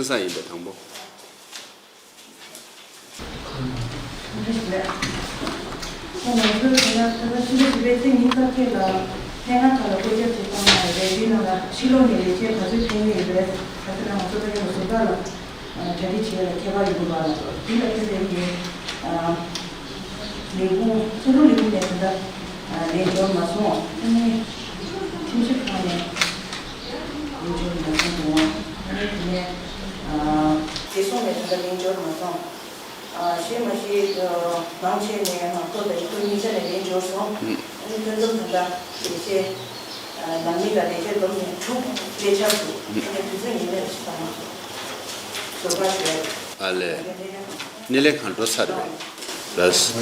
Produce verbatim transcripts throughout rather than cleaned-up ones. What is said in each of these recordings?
ས་ཡིན་པ་དང་པོ། ང་ཚོས་ད་ལྟ་ཕྱི་ཟླ་བཞི་པའི་ཚེས་ཉི་ཤུ་རྩ་གཅིག་ལ་སྙན་ངག་ཐོག་ལ་བཀོད་ཁྱབ་བྱེད་སྟངས་ལ་རེ་འདུན་གནང་ལ་ཕྱི་ལོགས་ནས་ལས་བྱེད་ག་ཚོད་ཕེབས་ངེས་ཡོད་པས། ད་ལྟ་ང་ཚོ་ད་ཡོད་ཟུར་པ་ལ་གྲ་སྒྲིག་བྱེད་ཡ་ལ་ཁྱད་པར་ཡོད་དགོས་པ་ལ་འདི་ལ་ཕེབས་པའི་གི་ལས་ཁུངས་ཚོགས་དྲུང་ལས་ཁུངས་ནས་ད་ལྟ་ལན་འབྱོར་མ་སོང་། ཨ་ནི་ཁྲིམས་ཞིབ་ཁང་ནས་ལན་འབྱོར་མ་སོང་འདུག་ཨ་ནི་དེ་ནས་བདེ་སྲུང་ནས་ད་ལྟ་ལན་འབྱོར་མ་སོང་། ཨ་ཤེས་མ་ཤེས་ནང་ཆེན་ནས་ང་ཚོ་དང་ཁོ་གཉིས་ཆ་ནས་ལན་འབྱོར་སོང་། ཨ་ནི་ཐོན་ཙམ་ད་ལྟ་ལས་བྱེད་ནང་མི་ལ་ལས་བྱེད་བསྡོམས་ནས་དྲུག་ལས་འཆར་འདུག་ཨ་ནི་དུས་ཚོད་ཉིན་མོ་ཞིག་བཏང་ཟོར་པ་ཞུ་ཡ་རེད། ཨ་ལས། སྣེ་ལེན་གང་འགྲོ་ཚར་རེད། ལགས། ང་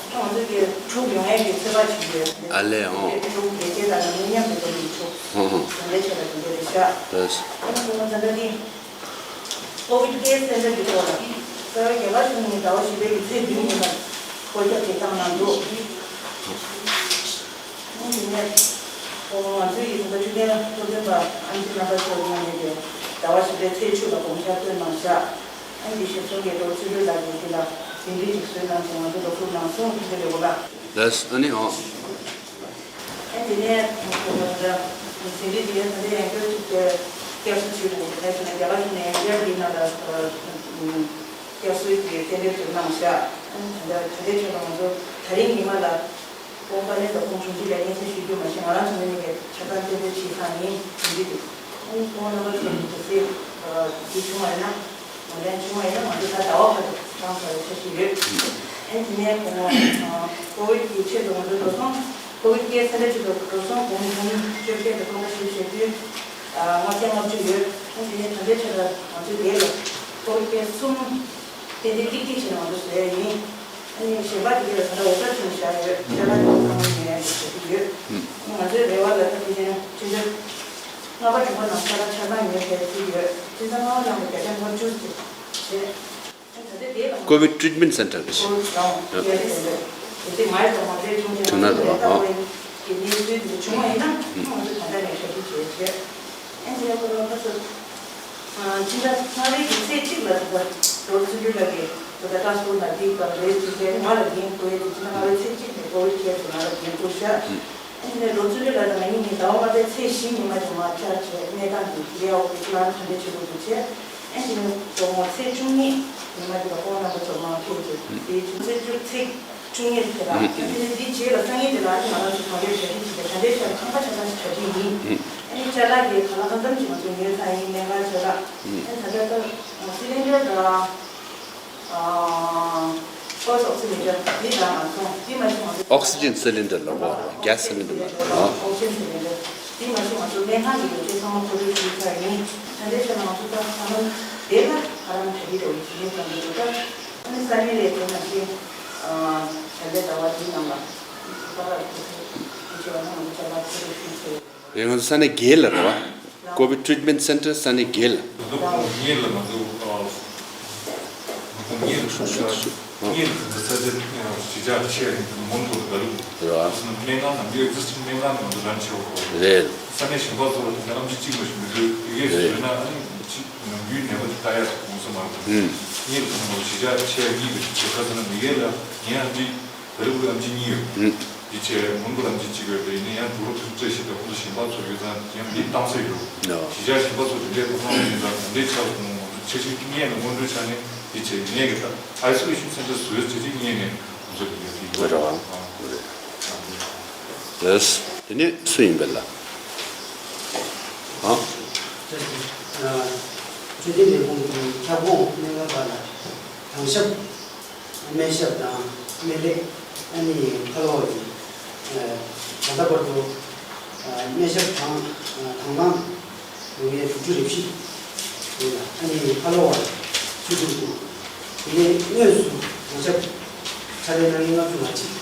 ཚོ་གི་དྲུག་ཡོང་ཡས་ཀྱི་ཚོད་དཔག་བྱེད་ཀྱི་ཡོད། ཨ་ལས། ཨོ། དྲུག་ལས་བྱེད་དང་ནང་མི་མཉམ་དུ་འགྲོ་གི་དྲུག་ཧོ་ཧོ། གང་ལས་བྱེད་པ་དེ་འདྲ་རེད་ཤག་ལགས། ཨ་ནི་ཁོང་ད་ལྟ་འདི་ཀོ་ཝིད་ཀེར་སེན་ཊར་གྱི་ཐོག་ལ་རྩ་བའི་རྒྱ་གར་གཞུང་ནས་ཟླ་བ་བཞི་པའི་གི་ཚེས་བདུན་ཉིན་ལ་བཀོད་ཁྱབ་བྱེད་སྟངས་གནང་འདུག་ཨ་ནི་དེ་ནས་ཁོང་ང་ཚོའི་ཡི་དམ་པ་ཆོས་ལྡན་ཐུབ་བསྟན་པ་ཨེམ་ཆི་རྣམ་པ་ཚོ་ནང་ནས་ཀྱི་ཟླ་བ་བཞི་པའི་ཚེས་བཅུ་ལ་དགོངས་འཆར་བཏོན་གནང་ཤག་ཨ་ནི་ཞབས་དྲུང་རྒྱལ་དོན་ཚུལ་ཁྲིམས་ལགས་ཀྱིས་འདི་ལ་ཟིན་བྲིས་ཤིག་བཟོས་གནང་སོང་། ང་ཚོ་སློབ་ཕྲུག་ནང་སོང་ཐུགས་རྗེ་ལེགས་འོ་ལགས། ལགས། ཨ་ནི་ཨོ། ཨ་ནི་དེ་ནས་ཟིན་བྲིས་འདི་ཡང་ད་ལྟ་ཡང་བསྐྱར་གཅིག་བསྐྱར་གསོ་བྱེད་དགོས་ཀྱི་ད་ཞེ་ན་རྒྱ་གར་གཞུང་ནས་ཡང་བསྐྱར་འདི་ནང་ལ་བསྐྱར་གསོའི་གི་རྟེན་འབྲེལ་དེ་གནང་ཤག་ཨ་ནི་ད་ལྟ་ད་ལྟའི་ཆར་ལ་ང་ཚོ་ད་རིང་ཉི་མ་ལ། ཁོང་དཀའ་ལས་དང་ཁོང་གྲོང་ཁྱེར་ལ་སྙན་སེང་ཞུ་རྒྱུ་མ་ཟད་ང་རང་ཚོ་ངོས་ནས་ཀྱང་ཆ་ཚང་གཏན་འབེབས་བྱེད་སྟངས་ཡིན་ཟེར་གྱི་འདུག་ཨ་ནི་ཁོང་རྣམ་པ་ཚོ་ནས་དུས་ཚོད་འདི་བྱུང་བ་ཡིན་ན་ངོས་ལེན་བྱུང་བ་ཡིན་ན་ང་ཚོ་ད་ཟླ་བ་ཁ་ཐུག་བཏང་ཚར་བའི་འཆར་གཞི་ཡོད། ཨ་ནི་དེ་ནས་ཁོང་ཀོ་ཝིད་ཀྱི་ཆེད་དུ་ང་ཚོ་འགྲོ་སོང་ཀོ་ཝིད་ཀེར་སེན་ཊར་ཆེད་དུ་འགྲོ་སོང་གོང་སུམ་བཅོ་བརྒྱད་དང་སྟོང་ཕྲག་བཞི་བཅུ་ཞེ་བདུན་ལྔ་བརྒྱ་ལྔ་བཅུ་ཡོད། ཨ་ནི་དེ་ནས་ད་ལྟའི་ཆར་ལ་ང་ཚོའི་སྡེ་ལ་ཀོ་ཝིད་ཀེར་གསུམ་ཏན་ཏན་ཏིག་ཏིག་བྱས་ནས་ང་ཚོ་བཟོ་ཡ་ཡིན། ཨ་ནི་གཞན་པ་དེ་གས་ལ་ད་ལྟ་འོ་ཐབས་བྱས་ནས་བཞག་ཡོད། ཅ་ལག་དེ་ཚང་མ་ཉོ་ཡ་དེ་བྱེད་ཀྱི་ཡོད། ཨ་ནི་ང་ཚོའི་རེ་བ་ལ་ད་དེ་བཞིན་སྤྱི་ཟླ་ལྔ་པ་དྲུག་པ་ནང་ཅ་ལག་ཆ་ཚང་ཉོ་ཡ་ཐུག་ཡོད། སྤྱི་ཟླ་ལྔ་པ་ནང་ལ་བརྒྱ་ཆ་ལྔ་བཅུ་ཙམ་བྱས། ཨ་ནི་ད་ལྟ་དེ་ལ་ཀོ་ཝིད་ཊི་རིཊ་མེན་ཊི་སེན་ཊར་རེད། ཀོ་ཝིད་ཊི་རིཊ་མེན་ཊི་སེན་ཊར་དེ་ཚེ་མའི་ཐོག་མ་རེད་བྱུང་ཆེ་ཐུག་ན་ན་རོ་ཨ། ལྟ་བའི་གི་གནས་ཚུལ་དེ་བྱུང་བ་ཡིན་ན་ང་ཚོ་ད་ལྟ་ནས་གྲ་སྒྲིག་བྱས་བྱས། ཨ་ནི་ཁོ་རང་ཁ་སོ། སྤྱི་ཟླ་ལྔ་པའི་གི་ཚེས་གཅིག་ལ་ད་ལྟ་ལོ་བརྩི་འཇོག་ལ་གི་ད་ལྟ་ཀ་སི་ཀོ་ལ་དེའི་སྐབས་རེད་ཅེས་བྱས་ང་ལ་འགན་བསྐུར་ཡས་དེ་སྤྱི་ཟླ་ལྔ་པའི་ཚེས་གཅིག་ནས་ཀོ་ཝིཌ་ཁེར་དུ་ང་ལ་འགན་བསྐུར་ཤག་ཨ་ནི་ལོ་བརྩི་འཇོག་ལ་ད་ང་གཉིས་ནས་ཟླ་བ་ལྔ་པའི་ཚེས་བཞི་ཉི་མ་དེ་མར་བཅར་བྱས་གནས་སྟངས་དེ་ལེའོ་གི་ལ་ག་འདྲ་བྱེད་དགོས་འདུག་བྱས། ཨ་ནི་ཇོ་མོ་ཚེས་བཅུ་གཉིས་ཉི་མ་དེ་ལ་ཁོང་རྣམ་པ་ཚོ་མར་ཕེབས་ཀྱི་དེའི་ཆུ་ཚོད་བཅུ་ཚེས། བཅུ་གཉིས་ཐད་ལ། ཨ་ནི་འདི་རྗེས་ལ་སང་ཉིན་དེ་ལ་ཨ་ནི་ང་རང་ཚོ་གྲོང་ཁྱེར་གྲ་སྒྲིག་བྱེད་པའི་གྲ་སྒྲིག་བྱ་ཁང་པ་ཆ་ཚང་ཞིག་གྲ་སྒྲིག་ཡིན། ཨ་ནི་ཅ་ལག་གི་ག་ལ་གང་འཚམ་ཞིག་ང་ཚོས་ཉོས་ཚར་ཡིན། སྨན་ཁང་ཅ་ལག་ཨ་ནི་ད་ལྟ་ད་སི་ལིན་ཌར་དང་། ཨ་ཕོ་སི་ཨོག་སི་མི་ཊར་འདི་རག་མ་སོང་། འདི་མ་གཏོགས་ང་ཚོ་ཨོག་སི་ཇན་སི་ལིན་ཌར་ལ་གོ་རེད། གྷེ་སི་སི་ལིན་ཌར་མ་རེད། ཨོག་སི་ཇན་སི་ལིན་ཌར་འདི་མ་གཏོགས་ང་ཚོ་སྨན་ཁང་གི་ཡོ་བྱད་ཚང་མ་མཁོ་སྤྲོད་ཞུས་ཚར་ཡིན། ད་ལྟའི་ཆར་ང་ཚོ་ད་ཨ་ནི་དེ་ལ་ཨ་རམ་གྲ་སྒྲིག་རེ་བྱེད་ཀྱི་ཡོད་ཙང་འདི་ཚོ་ད། ཨ་ནི་ས་གནས་ལས་དོན་ནང་བཞིན་ཨ་བྱ་ལས་ཟླ་བ་འདིའི་ནང་ལ་ཁ་པར་ཐུག་ཐུག་ཅེས་པ་ནང་ང་ཚོ་ཅ་ལག་ཁོ་རེ་ཞུས་ཚེ། རེད། ང་ཚོ་ས་གནས་བརྒྱད་ལ་རེད་བ། ཀོ་ཝིཌ་ཊི་རིཊ་མེན་ཊི་སེན་ཊར་ས་གནས་བརྒྱད་ལ། ད་དགོང་དག་ལ་ང་ཚོ་ཨ་དགོང་དག་ལ་ཤུགས་ཤུགས་ཤུགས་ཨ། ངེད་ལ་ད་ལྟ་ས་ཆ་ཞི་འཇགས་ཆེ་ཡིན་མོན་གྷོ་དང་ད་ལུ་རེད་བ། སྨན་ཁང་ནང་ཡོད་ཨེག་ཛིས་ཊིང་སྨན་ཁང་ནང་ང་ཚོ་རང་ཆེ་བ་རེད། ས་གནས་གཞན་པ་ཚོ་ལ་དེ་འདྲ་ཨམ་ཆི་གཅིག་མ་ཞིག་མི་འདུག་ཡི་གེ་རེད། བཟོས་ན་ཨ་ནི་གཅིག་ནམ་རྒྱུན་ནད་པ་དེ་ལྟ་ཡག་གོང་ས་མ་རེད། ཨུམ། ངེད་ལ་ད་ནང་ཞི་འཇགས་ཆེ་གཉིས་ཀྱི་ཆེ་ཁ་ཚ་ན་མི་ཡེ་ལ་ངའི་ཨམ་ཆི་ད་རེས་ཨམ་ཆི་གཉིས་ཡོད། ཨུམ། དེ་ཆེ་མོན་གྷོ་ཨམ་ཆི་གཅིག་ཡོད་པ་ཡིན་ན་ཡང་དུ་རུ་ཐུག་བཀྲ་ཤིས་དང་ཁོང་ཚོ་གཞན་པ་ཚོ་ཡོད་ཙང་ཡང་མི་གཏང་ས་ཡོད། ནོ། ཞི་འཇགས་གཞན་པ་ཚོ་དེ་འདྲའི་ཐོག་མ་ཡིན་ཙང་དེ་འདྲའི་ཆགས་སོང་། ང་ཚོ་ཆེ་ཆེ་ངེད་ལ་སྔོན་འགྲོའི་ཆ་ནས་དེ་ཆེ་ངེད་ཀྱི་ད་ཨའི་སོ་ལེ་ཤན་སེན་ཊར་བཟོས་ཆེ་ཆེ་ངེད་ནས་ང་ཚོ་དེ་འདྲ་དེ་ཡོད། རེད་བ། ཨ། རེད། ལགས། དེ་ནས་སུ་ཡིན་པས་ལགས། ཨ། ཆོས་དད་ལས་ཁུངས་ཀྱི་ཁྱབ་ཁོངས་གནད་འགག་པ་ལ་དྭང་ཞབས། སྨན་ཞབས་དང་སྨན་ལས། ཨ་ནི་ཕ་ལོ་བ་ཡིན། ད་ལྟ་བར་དུ་སྨན་ཞབས་དང་དང་བླངས་ཡོང་ཡས་དྲུག་ཅུ་རེ་བཞི་ཡོད་ལ། ཨ་ནི་ཕ་ལོ་བ་བཅུ་དྲུག་འདུག་དེ་ནས་དངོས་སུ་དྭང་ཞབས་ཕྱག་ལས་གནང་མཁན་ལྔ་བཅུ་ང་གཅིག་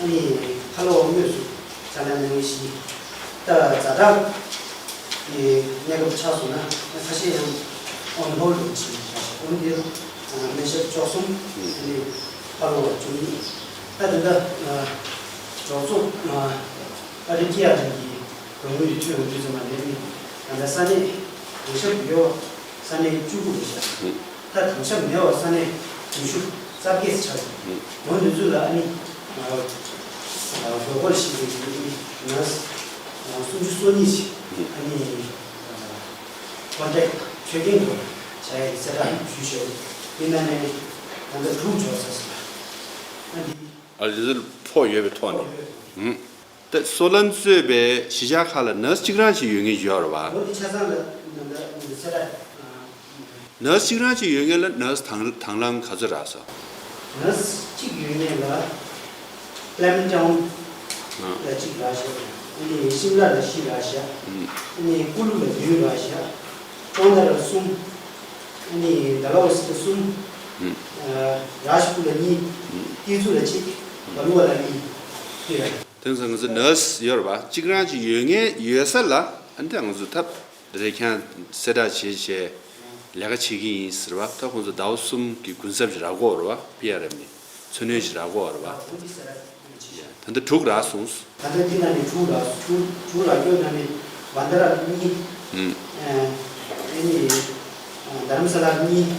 ཨ་ནི་ཕ་ལོ་བ་དངོས་སུ་ཕྱག་ལས་གནང་མཁན་བཞི། ད་ཛ་དྲག་གི་གནས་སྐབས་ཆགས་སོང་ན་ཁ་ཤས་ཡང་ཨོན་ཧོལ་དུ་ཕྱིན་ཤག་ཨོན་དེ་སྨན་ཞབས་བཅུ་གསུམ། ཨ་ནི་ཕ་ལོ་བ་བཅུ་གཉིས། ད་དེ་འདྲ་འཇོག་ཚོགས་ཨ་རི་ཀི་ཡ་རང་གི་གོང་མའི་ཐོན་འོས་བསྡུ་ཚང་མ་ལེན་ནས་ད་ལྟ་ས་གནས་དྭང་ཞབས་ཡོད། ས་གནས་བཅུ་དགུ་རེད་ཤག་ཨུ། ད་དམ་ཞབས་མེད་པ་ས་གནས་ཉི་ཤུ་རྩ་བརྒྱད་ཆགས་འདུག་ཨུ། འོ་འདི་ཚོ་ལ་ཨ་ནི་ཨ་དགོས་མཁོར་གཞིགས་པའི་ཨ་ནི་ནར་སི་སུམ་ཅུ་སོ་གཉིས་ཤིག་ཨུ། ཨ་ནི་ཀོན་ཊེག་ཊེ་སི་ཊིང་སྐོར་བྱ་ཡག་གི་གསལ་བསྒྲགས་ཞུས་ཤག་དེ་ནང་ནས་ད་ལྟ་དྲུག་འབྱོར་ཚར་སོང་། ཨ་འདི། ཨ་ལི་ཟེར་ཕོགས་ཡོད་པའི་ཐོག་ནས། ཨུ། ད་སོ་ལན་གཙོས་པའི་གཞིས་ཆགས་ཁག་ལ་ནར་སི་གཅིག་རང་ཞིག་ཡོད་མཁན་ཡོད་རེད་བ། འོ་དེ་ཆ་ཚང་ལ་ནང་ད་ཚེ་ར། ནར་སི་གཅིག་རང་ཞིག་ཡོད་མཁན་ལ་ནར་སི་དང་དང་བླངས་ག་ཚོད་རག་སོང་། ནར་སི་གཅིག་ཡོད་མཁན་ལ་པི་ལེམ་ཊའུན་ལ་གཅིག་རག་ཤག་ཨ་ནི་ཤིམ་ལ་ལ་བཞི་རག་ཤག་ཨ་ནི་ཀུ་ལུ་ལ་བདུན་རག་ཤག་ཀྲོང་གདན་ལ་གསུམ། ཨ་ནི་ཌལ་ཧོ་སི་ལ་གསུམ། རཱཇ་པུར་ལ་གཉིས། ཏི་ཛུ་ལ་གཅིག་བ་ལུ་བ་ལ་གཉིས། དེ་རེད། དེང་སང་ང་ཚོ་ནར་སི་ཡོད་རེད་བ། གཅིག་རང་ཅིག་ཡོད་ངེས་ཡོད་ས་ལ་ཨ་འདྲ་ང་ཚོ་ཐབས་དེ་རེད་ཁྱང་གསལ་བསྒྲགས་བྱེད་བྱས་ལས་ཀ་བྱེད་ཀྱི་ཡིན་ཟེར་བ། ད་ཁོང་ཚོ་ཟླ་བ་གསུམ་གྱི་གུན་གསབ་ཅིག་རག་གོ་རེད་བ། པི་ཨར་ཨེམ་ནས་མཚོན་རྣོན་ཅིག་རག་གོ་རེད་བ། ད་ལྟ་དྲུག་རག་སོང་། ད་ལྟ་འདི་ནང་ནས་དྲུག་ལ་དྲུག་དྲུག་ལ་སྐྱོ་ནང་ནས་བན་ད་ར་གཉིས། ཨེ་ནི་རྡ་རམ་ས་ལ་གཉིས།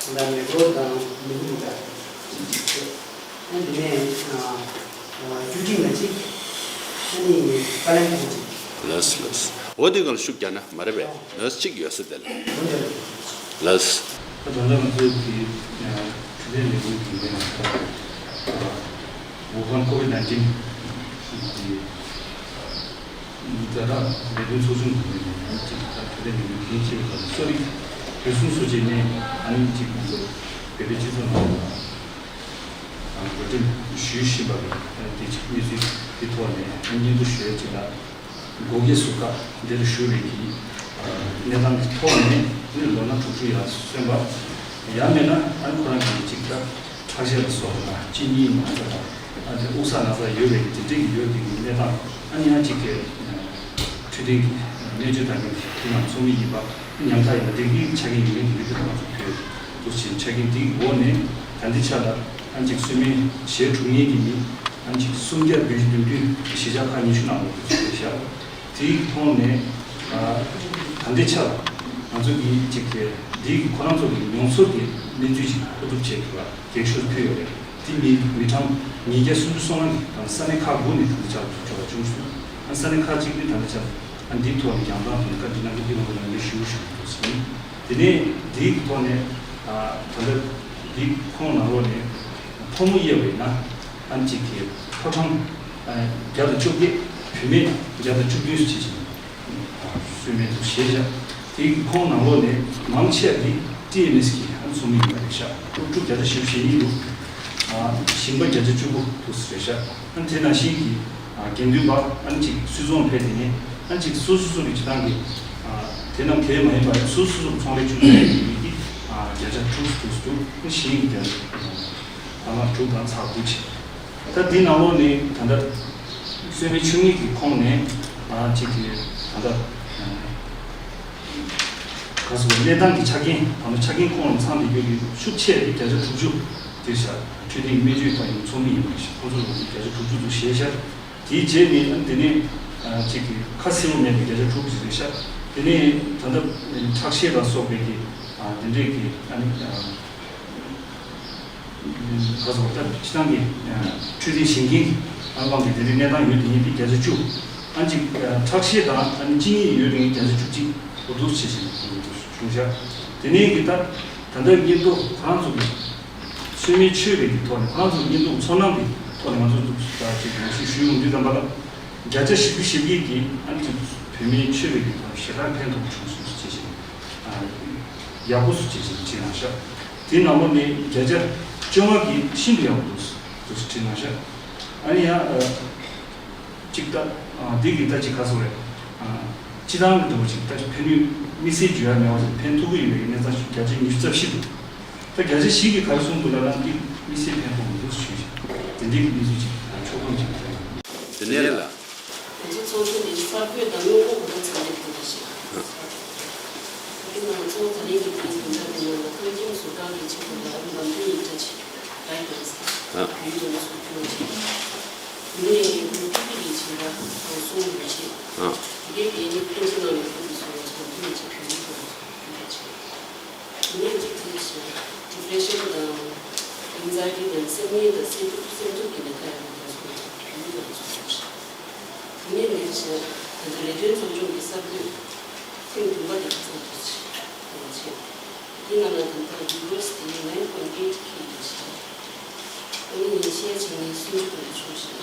ད་མེག་ལོར་དང་མི་ལུ་ད་ཨེ་འདི་ནས་ཀྱུ་ཀྲིང་ལ་གཅིག་ཨེ་ནི་ཀ་ལན་ཁང་གཅིག་ལགས་ལགས། འོ་དེ་གང་ལ་ཤུགས་རྒྱག་ན་མ་རེད་པས། ལགས་གཅིག་ཡོད་ས་དེ་ལ། ལགས། ད་ད་ལྟ་ང་ཚོའི་གི་འཕྲོད་བསྟེན་ལས་ཁུངས་ཀྱི་ངོས་ནས་ཝུ་ཧན་ཀོ་ཝིད་ནའིན་ཊིན་གི་ཛ་དྲག་ལས་དོན་ཚོགས་ཆུང་གི་ངོས་ནས་ཡང་གཅིག་ད་འཕྲོད་བསྟེན་ལས་ཁུངས་འགན་འཁྱེར་བ་དང་གསོ་རིག་རེ་ཟུང་སོགས་བྱས་ནས་ཨ་ནི་གཅིག་ང་ཚོ་བོད་པའི་སྤྱི་ཚོགས་ནང་ལ་འགོ་འདྲེན་ཞུས་བཞིན་པ་རེད། དེ་གཅིག་གནས་ཚུལ་དེ་ཐོག་ནས་སྙན་ཐོ་ཞུ་ཡ་གཅིག་ལ། དགོས་གལ་སུ་ཁག་འདིར་ཞུ་བའི་གི་གནས་སྟངས་ཀྱི་ཐོག་ནས་ནི་ལོ་ན་དྲུག་ཅུ་ཡར་སོན་པ། ཡང་མིན་ན་ཨ་ནི་ཁོ་རང་གི་གཅིག་ད་ཁྲག་ཤེད་ལ་སོགས་པ་དང་གཅིན་སྙིའི་ན་ཚ་དང་ཨ་ནི་དབུགས་བསགས་ན་ཚ་ཡོད་པའི་གི་དེ་འདྲའི་གི་ཡོད་པའི་གི་གནས་སྟངས། ཨ་ནི་ཡང་གཅིག་གི་འཕྲོད་བསྟེན་གྱི་སྨན་བཅོས་དང་གི་དེ་ནང་ཚོགས་མི་ཡིན་པ་ཉམ་ཐག་ཡིན་པ་དེ་གི་ཆ་རྐྱེན་ཡིན་མིན་དེ་གི་དེ་ང་ཚོ་གི་འདུག་ཕྱིན་ཆ་རྐྱེན་དེ་གི་འོག་ནས་ད་ལྟའི་ཆ་ལ་ཨ་ནི་གཅིག་གསོས་སྨན་ཞལ་དྲུག་ཉིས་ཀྱི་མི་ཨ་ནི་གཅིག་སུམ་བརྒྱ་བདུན་ཅུ་དོན་བདུན་གཞིས་ཆགས་ཁག་ཉི་ཤུ་ནང་ལ་འདུག་ཟེར་བཞག་དེའི་ཐོག་ནས་ད་ལྟའི་ཆར་ང་ཚོ་གིས་ཅིག་དེ་འདིའི་ཁོ་རང་ཚོ་གི་མྱོང་ཚོར་གྱི་གནས་ཚུལ་ཅིག་མཁོ་སྒྲུབ་བྱེད་ཐུབ་པ་གེགས་ཤོར་ཕུལ་ཡོད་རེད། དེ་མི་མི་གྲངས་ཉིས་བརྒྱ་སུམ་ཅུ་སོ་ལྔ་གི་ད་ས་གནས་ཁག་དགུ་ནས་ད་ལྟའི་ཆར་འབྱོར་བ་བྱུང་སོང་། ཨ་ས་གནས་ཁག་ཅིག་ནས་ད་ལྟའི་ཆར་ཨ་འདིའི་ཐོག་ནས་རྒྱང་ཐག་དང་བཀའ་འདྲི་གནང་གི་འདི་ང་ཚོ་ལ་འདི་ཞུ་ཞུ་འདུག་ཟིན། དེ་ནས་འདིའི་ཐོག་ནས་ད་ལྟ་འདི་ཁོང་ནང་ལོགས་ནས་ཕོ་མོ་དབྱེ་བས་ན། ཨ་ནི་གཅིག་གི་ཕོ་བྲང་བརྒྱ་དང་བཅོ་བརྒྱད། བུད་མེད་བརྒྱ་དང་བཅུ་བདུན་ཞིག་བྱས་ཤིང་གསོས་སྨན་དུ་བཞེས་བཞག་དེ་ཁོང་ནང་ལོགས་ནས་མང་ཆེ་བ་འདི་ཊི་ཨེམ་ཨེས་ཀྱི་ཨ་ནི་ཚོགས་མི་ཡིན་པ་རེད་ཤག་སློབ་ཕྲུག་བརྒྱ་ཆ་བཞི་བཅུ་ཞེ་གཉིས་འདུག་ཞིང་པ་བརྒྱ་ཆ་བཅུ་དགུ་འདུག་ཟེར་ཤག་ཨ་ནི་དེ་ནང་བཞིན་གྱི་དགེ་འདུན་པ་ཨ་ནི་གཅིག་སུད་ཚོང་ཕེབས་དེ་ནས་ཨ་ནི་གཅིག་སོ་སོ་སོ་གི་སྤྱི་བཏང་གི་དེ་རྣམས་དེ་མ་ཡིན་པར་སོ་སོ་སོ་གི་ཚོང་ལས་བཅུ་གཉིས་ཡིན་གྱི་བརྒྱ་ཆ་དྲུག་འདུག་འདུག་ཨ་ནི་གཞན་གྱི་བརྒྱ་ཆ་ཨ་མ་དྲུག་དང་ཚེག་དགུ་བྱས། ད་འདི་ནང་ལོགས་ནས་ད་ལྟ་གསོལ་མའི་ཆོས་ཉིད་ཀྱི་ཁོངས་ནས་ཨ་གཅིག་གི་ད་ལྟ་ག་ཟེར་བ་གནས་སྟངས་ཀྱི་ཆ་རྐྱེན་ད་ལྟ་ཆ་རྐྱེན་ཁོངས་ལ་ཚང་བསྡད་རྒྱུ་གི་ཤུགས་ཆེ་དེ་བརྒྱ་ཆ་དྲུག་ཅུ་དེ་བཞག་འཕྲོད་བསྟེན་སྨན་བཅོས་ཁང་ཡོང་ཚོགས་མི་ཡིན་པ་ཞིག་ཁོང་ཚོ་ལ་བརྒྱ་ཆ་དྲུག་ཅུ་ཙམ་བཞེས་བཞག་དེའི་རྗེས་ནས་ཨ་འདི་ནས་ཨ་གཅིག་གི་ཁ་གསལ་པོ་མེད་པའི་བརྒྱ་ཆ་དྲུག་ཅུ་བཞེས་བཞག་དེ་ནས་ད་ལྟ་ཁྲག་ཤེད་ལ་སོགས་པའི་གི་ཨ་དེ་འདྲས་ཀྱི་ཨ་ནི་ཨ། ག་ཟེར་བ་ད་སྤྱི་བཏང་གི་འཕྲོད་བསྟེན་བཞེས་མཁན་ཨ་དབང་གི་དེ་འདྲའི་གནས་སྟངས་ཡོད་དེ་ཡིན་དེ་བརྒྱ་ཆ་བཅུ། ཨ་ཅིག་ཁྲག་ཤེད་དང་ཨ་ནི་གཅིན་སྙི་ཡོད་དེ་ཡིན་བརྒྱ་ཆ་བཅུ་གཅིག་འོ་འདུག་བྱེད་བཞིན་བྱུང་ཤག་དེ་ནས་གི་ད་ད་ལྟ་སྙིང་སྟོབས་ཁོ་རང་ཚོ་གི་གསོལ་མའི་མཆོད་པའི་གི་ཐོག་ནས་ཁོ་རང་ཚོ་སྙིང་སྟོབས་ཚོར་སྣང་གི་ཐོག་ནས་ང་ཚོ་འདུག་ད་ཅིག་ངོ་སྤྲོད་ཞུ་ཡོང་དུས་ཙམ་པ་ལ་བརྒྱ་ཆ་བཞི་བཅུ་ཞེ་བརྒྱད་ཀྱི་ཨ་ནི་བོད་མིའི་མཆོད་པའི་གི་ཐོག་ཞེ་དྲག་ཕན་ཐོགས་བྱུང་སོང་ཞེས་བྱས་ཡག་པོ་སུ་བྱེད་ཅིག་བྱེད་ན་ཤག་དེའི་ནང་ལོགས་ནས་བརྒྱ་ཆ་བཅོ་ལྔ་གིས་ཤིན་ཏུ་ཡག་པོ་འདུག་འདུག་བྱེད་ན་ཤག་ཨ་ནི་ཡང་ཅིག་ད་འདི་གི་ད་ཅིག་ག་སོ་རེད། སྤྱི་བཏང་གི་འདུག་ཅིག་ད་ཅིག་ཕན་ནུས་དམིགས་བསལ་བརྗོད་ཡ་མེད་པ་ཅིག་ཕན་ཐོགས་ཀྱི་ཡོད་པའི་གནས་སྟངས་ཤིག་བརྒྱ་ཆ་ཉི་ཤུ་རྩ་བཞི་འདུག་ད་བརྒྱ་ཆ་བཞི་གིས་ག་རེ་གསུངས་འདུག་ལབ་ན་འདི་དམིགས་བསལ་ཕན་ཐོགས་མི་འདུག་ཞུས་ཤིག་དེ་འདྲའི་གི་གནས་ཚུལ་ཅིག་ཕྱོགས་སྒྲིག་ཅིག་ཕེབས། དེ་ནས་ལ། ང་ཚོ་ཚོགས་ཆུང་འདི་གསར་འགོད་དང་སྔོན་འགོག་གོ་སྐབས་ཚང་མ་ཕུལ་ཏེ་བཞག་འདི་ནང་ཚོགས་ད་རེས་ཀྱི་འདིའི་ཉིན་གྲངས་འདི་ནང་ལ་ཁོའི་ཁྱིམ་ཟུར་ཁང་གི་ཆེད་དུ་ལ་ལམ་སྟོན་ཡིག་ཆ་ཅིག་ལ་ཡོད་ཟེར། ཨ། བོད་ཡིག་ནང་ལ་སུ་ཕུལ་བ་ཅིག་མི་ནས་ཡིན་ཁུལ་ཀུ་ཀི་གི་བྱིན་རླབས་དང་གསུང་འབུལ་ཆེད། ཨ། དེ་གའི་གད་སྙིགས་ཁོང་ཚོ་ནང་ལ་ཕུལ་དུ་སོང་བ་ཅིག་དང་ཕུལ་བ་ཅིག་བོད་ཡིག་ཐོག་ལ་ཕུལ་བ་ཅིག་ངས་ཅིག་དེ་བཞིན་depression་དང་anxiety་དང་སེམས་ངལ་དང་སེམས་སྡུག་སེམས་སྡུག་གི་ནད་རྟགས་ཡོད་པ་དེ་ཚོ་ཡོད་པ་ཚོ་ཡོད་ཤག་དེ་ནས་ངས་བྱས་ད་ལྟ་ལས་དོན་ཚོགས་ཆུང་གི་གསར་འགོད་ཐེངས་བདུན་པ་དེ་ག་ཚོད་དུ་བྱས་ཡོང་བྱས། དེ་ནང་ལ་ད་ལྟ་viewers་དེ་nine point eight K་ཡིན་ཤག་ཨ་ནི་ཡིན་ཤས་བྱས་ནས་སུམ་ཅུ་ཙམ་བྱུང་ཤག་དེ་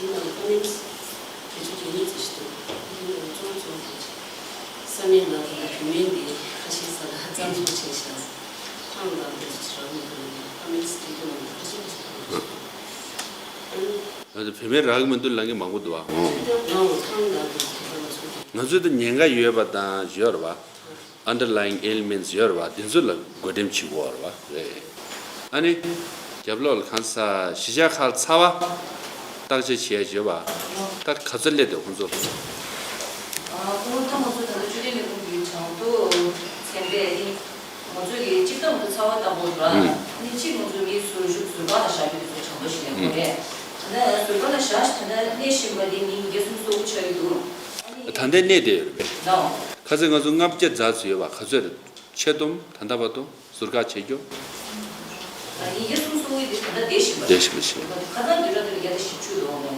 ནང་ལ་comments་བརྒྱད་ཅུ་གྱ་གཉིས་ཙམ་ཞིག་འདུག་དེ་ནང་ལ་གཙོ་བོ་གཙོ་བོ་དེ་ས་གནས་ནང་ལ་བོད་མི་འདི་ཁ་ཤས་ས་ལ་ཧ་ཅང་ཚོར་ཆེ་ཤག་ཁང་ལ་འདི་ཚོ་རག་མི་འདུག་ལབ་ནས་comments་དེ་ཚོ་ནང་ལ་ཁ་ཤས་ཁ་ཤས་ཕབ་ཡོང་ཤག་ཨ་ནི་ཨ་ད་བོད་མི་རག་གི་མི་འདུག་ལབ་མཁན་མང་པོ་འདུག་ཨ། ཨོ། ཁང་ལ་འདི་ཚོ་ཕབ་ཡོང་ཤག་ང་ཚོས་ད་ཉེན་ཁ་ཡོད་པ་དང་ཡོད་རེད་བ། underlying ailments་ཡོད་རེད་བ། དེ་ཚོ་ལ་བགོ་འགྲེམས་བྱེད་དགོས་རེད་བ། རེད། ཨ་ནི། རྒྱབ་ལོགས་ལ་གང་ས་གཞིས་ཆགས་ཁག་ཚ་བ་བརྟག་དཔྱད་བྱེད་ཡ་བྱེད་པ། ད་ག་ཚོད་སླེབས་འདུག་ཁོང་ཚོ། ཨ་ཁོང་ཚོ་ད་ང་ཚོ་ད་ལྟ་བཅོས་ཐོན་ལས་ཁུངས་ཀྱི་གྲངས་ཐོ་ཚན་པས་ཨ་ནི་ང་ཚོ་གི་གཅིག་ད་ང་ཚོ་ཚ་བ་ལྟ་བུ་རེད་བ། ཨ་ནི་གཅིག་ང་ཚོ་མི་ཟུར་བཞུགས་ཟུར་བཀག་ལ་བཞག་རྒྱུ་དེ་ཚོ་གྲངས་ཐོ་ཞིག་ལེན་དགོས་རེད། ད་ལྟ་ཟུར་བཀག་ལ་བཞག་ཞིག་ད་ལྟ་གནས་བཞིན་པ་དེ་མི་ཉིས་བརྒྱ་སུམ་ཅུ་སོ་དགུ་ཆགས་ཀྱི་འདུག་ཨ་ནི་ད་ལྟའི་གནས་དེ་ཡོད་རེད་པས། ལགས། ཁ་སང་ང་ཚོ་ལྔ་བརྒྱ་རྩ་ཙམ་ཡོད་པ་ག་ཚོད་རེད། ཆེད་སྡོམ་ད་ལྟ་བར་དུ་ཟུར་བཀག་བྱེད་རྒྱུ། ཉིས་བརྒྱ་སུམ་ཅུ་སོ་དགུ་དེ་ད་ལྟ་བསྡད་བཞིན་པ་རེད། བསྡད་བཞིན་པ་ཞིག་ཁ་སང་དུས་རབས་དེ་ལ་བརྒྱ་དང་བཞི་བཅུ་འདུག་ཨ་ནི།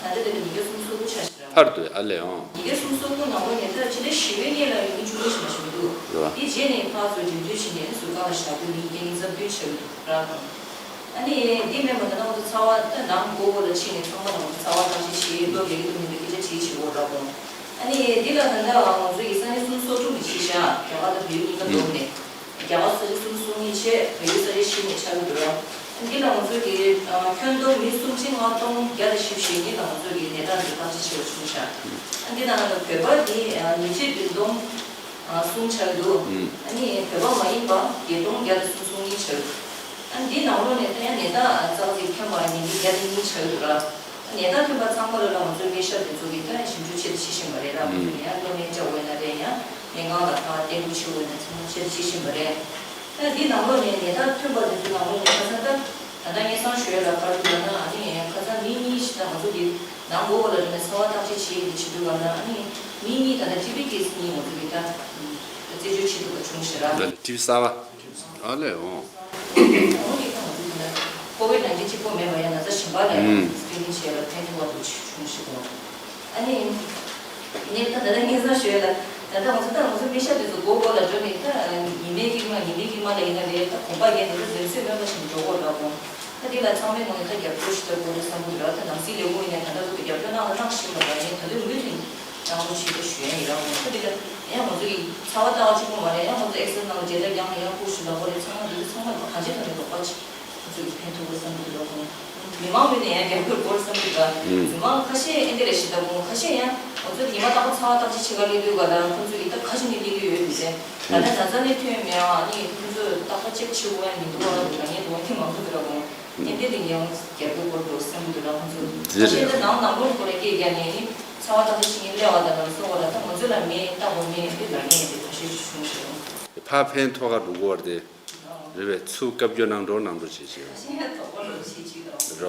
ད་ལྟ་དེ་ལ་ཉིས་བརྒྱ་སུམ་ཅུ་སོ་དགུ་ཆགས་ཤག་ར། ཕར་དུ་ཨ་ལས་ཨང་། ཉིས་བརྒྱ་སུམ་ཅུ་སོ་དགུ་ནང་ལོགས་ནས་ད་ཕྱི་ཟླ་བཞི་པའི་སྔོན་ལ་ཡོང་མཁན་བཅུ་གཉིས་ཞིག་མ་ཞིག་མི་འདུག་རེད་བ། དེ་རྗེས་ནས་ཕར་ཚུར་འགྲིམ་འགྲུལ་བྱས་ནས་ཟུར་བཀག་ལ་བཞག་རྒྱུ་ནི་བརྒྱ་ཉི་ཤུ་རྩ་བདུན་ཆགས་ཀྱི་འདུག་ར། ཨ་ནི་འདི་མིན་པ་ད་ལྟ་ང་ཚོ་ཚ་བ་ད་ནང་སྒོ་སྒོ་ལ་ཕྱིན་ནས་ཚང་མ་ལ་ང་ཚོ་ཚ་བ་བརྟག་དཔྱད་བྱེད་སློབ་ལས་ཀྱི་ཐོག་ནས་སྐད་ཆ་དྲིས་བྱེད་དགོས་ར་དགོས། ཨ་ནི་འདི་ལ་ད་ལྟ་ང་ཚོ་ཡི་ས་གནས་སུམ་ཅུ་སོ་དྲུག་ནས་ཕྱིན་ཤག་རྒྱ་གར་དང་བལ་ཡུལ་གཉིས་ཀ་བསྡོམས་ནས། རྒྱ་གར་ས་ཆ་སུམ་ཅུ་སོ་གཉིས་བྱས་བལ་ཡུལ་ས་ཆ་བཞི་ནས་ཆགས་ཀྱི་འདུག་ར། འདི་ལ་ང་ཚོ་གི་ཁྱོན་བསྡོམས་མི་སུམ་ཁྲི་ལྔ་སྟོང་བརྒྱ་དང་བཞི་བཅུ་ཞེ་གཉིས་ལ་ང་ཚོ་གི་ནད་རྟགས་འདི་བརྟག་དཔྱད་བྱེད་པ་བྱུང་ཤག་ཨ་འདི་ནང་ལ་བོད་པ་འདི་ཉིས་ཁྲི་བདུན་སྟོང་གསུམ་ཆགས་འདུག་ཨ་ནི་བོད་པ་མ་ཡིན་པ་བརྒྱད་སྟོང་བརྒྱ་དང་སུམ་ཅུ་སོ་གཉིས་ཆགས་འདུག་ཨ་འདིའི་ནང་ལོགས་ནས་ད་ཡང་ནད་རྟགས་ཙག་ཙིག་ཐོན་པ་ཉིས་ཁྲི་བརྒྱ་དང་གཉིས་ཆགས་འདུག་ར། ནད་རྟགས་ཐོན་པ་ཚང་མ་ལ་ལ་ང་ཚོའི་སྨན་ཞབས་དེ་ཚོ་གིས་ད་ཞིབ་འཇུག་ཆེད་དུ་བྱེད་བཞིན་པ་རེད་ར། ང་ཚོ་ནས་ཡང་གློ་སྨན་སྤྲད་དགོས་ན་རེད། ཡང་སྨན་ཁང་ལ་ཕར་བསྟེན་གྲུབ་བྱེད་དགོས་ན་ཚང་མ་ཆེད་དུ་བྱེད་བཞིན་པ་རེད། ད་འདི་ནང་ལོགས་ནས་ནད་རྟགས་ཐོན་པ་དེ་ཚོའི་ནང་ལོགས་ནས་ཁ་སང་ད་ད་ལྟ་སྙན་སེང་ཞུ་ཡ་ལ་ག་རེ་འདུག་ལབ་ན། ཨ་ནི་ཁ་སང་མི་གཉིས་ཤིག་ད་ང་ཚོ་གི་ནང་སྒོ་སྒོ་ལ་རེད་ན་ཚ་བ་བརྟག་དཔྱད་བྱེད་ཡ་གི་བྱེད་འདུག་ལབ་ན། ཨ་ནི་མི་གཉིས་ད་ལྟ་ཊི་བི་ཀེ་སི་གཉིས་ང་ཚོ་གི་ད་རྩད་གཅོད་བྱེད་ཐུབ་པ་བྱུང་ཤག་ར། ཊི་བི་གསར་པ། ཨ་ལས་འོང་། ཁོ་ཝིད་ནའིན་ཊིན་གཅིག་པོ་མེད་པ་ཡང་ན་ཚ་གཞན་པ་ལ་ཡང་ཨུམ་སི་ཀི་རིན་ནིང་བྱས་ལ་ཕན་ཐོགས་པ་འདུག་བྱུང་ཞིག་འོང་། ཨ་ནི། ངས་ད་ད་ལྟ་སྙན་སེང་ཞུ་ཡ་ལ་ད་ལྟ་ང་ཚོ་ད་ང་ཚོ་སྨན་ཞབས་དེ་ཚོ་སྒོ་སྒོ་ལ་འགྲོ་ནས་ད་ཉི་མའི་དཀྱིལ་མ་ཉི་མའི་དཀྱིལ་མ་ལ་ཡིན་ན་རེད། ད་གོམ་པ་བརྒྱབ་ནས་ད་ཟིན་ཚོད་སྨན་པ་ཞིག་འགྲོ་དགོས་ར་དགོས། ད་དེ་ལ་ཚང་མས་ངོས་ནས་ད་རྒྱབ་སྐྱོར་ཞིག་ད་དགོས་རེད་བསམ་གྱི་འདུག་ར། ད་ནང་སྲིད་ལས་ཁུངས་ཡིན་ནའི་ད་ལྟ་ཚོ་རྒྱབ་སྐྱོར་གནང་ལ་གནང་བཞིན་པ་ར། ངས་ད་དུང་མུ་མཐུད་གནང་རོགས་བྱེད་ཞུ་ཡ་ཡིན་ར་དགོས། ད་དེ་ལ་ཡང་ང་ཚོ་གི་ཚ་བ་ལྟ་བ་གཅིག་པོ་མ་རེད། ཡང་ང་ཚོ་ཨེག་སི་རེ་ནང་ལ་བརྗེ་རྒྱག་རྒྱག་ནས་ཡང་ཁུག་ཞིག་ལ་དགོས་རེད། ཚང་མ་འདི་ཚོ་ཚང་མ་གང་ཅི་ཐོག་ནས་རོགས་པ་ཅིག་ང་ཚོ་གི་ཕན་ཐོགས་པ་བསམ་གྱི་འདུག་ར་དགོས། མི་མང་ངོས་ནས་ཡང་རྒྱབ་སྐྱོར་དགོས་བསམ་གྱི་འདུག་ར། ཨུམ། མི་མང་ཁ་ཤས་ཨེ་འདྲ་རེད་ཞིག་ལྟ་དགོས། ཁ་ཤས་ཡང་ང་ཚོ་ཉི་མ་རྟག་པར་ཚ་བ་བརྟག་དཔྱད་བྱེད་ག་སླེབས་དུས་ག་ལ་ཁོང་ཚོ་ཡི་ད་ཁ་ཅིག་ནས་སླེབས་ཀྱི་ཡོད་མི་ཟེར། ད་ལྟ་ན་ཚ་ནས་ཐོན་ཡོད་མེད་ཨ་ནི་ཁོང་ཚོས་རྟག་པར་ཅེག་བྱེད་དགོས་ཡ་མི་འདུག་ཨ་ལབ་འདུག་ང་ངས་དོ་སྣང་མང་པོ་འདུག་ར་དགོས། ཨེ་འདྲ་དེ་ངས་རྒྱབ་སྐྱོར་དགོས་བསམ་གྱི་འདུག་ར། ཁོང་ཚོ་ཁ་ཤས་ད་ནང་ནང་ལོགས་ཁོ་རང་སྐད་རྒྱག་ནས་ནི་ཚ་བ་བརྟག་དཔྱད་བྱེད་མཁན་སླེབས་པ་དང་ལམ་སང་ཁོ་ར་ད་ང་ཚོ་ལ་མེད་ལྟ་དགོས་མེད་ཨེ་འདྲ་ལབ་མཁན་དེ་ཁ་ཤས་ཤིག་བྱུང་ཤག་ཕར་ཕན་ཐོགས་ག་འགྲོ་གི་བར་དེ། རེད་པས། ཚུར་བཀའ་བཀྱོན་གནང་རོགས་གནང་རོགས་བྱེད་ཅིག་རེད་བ།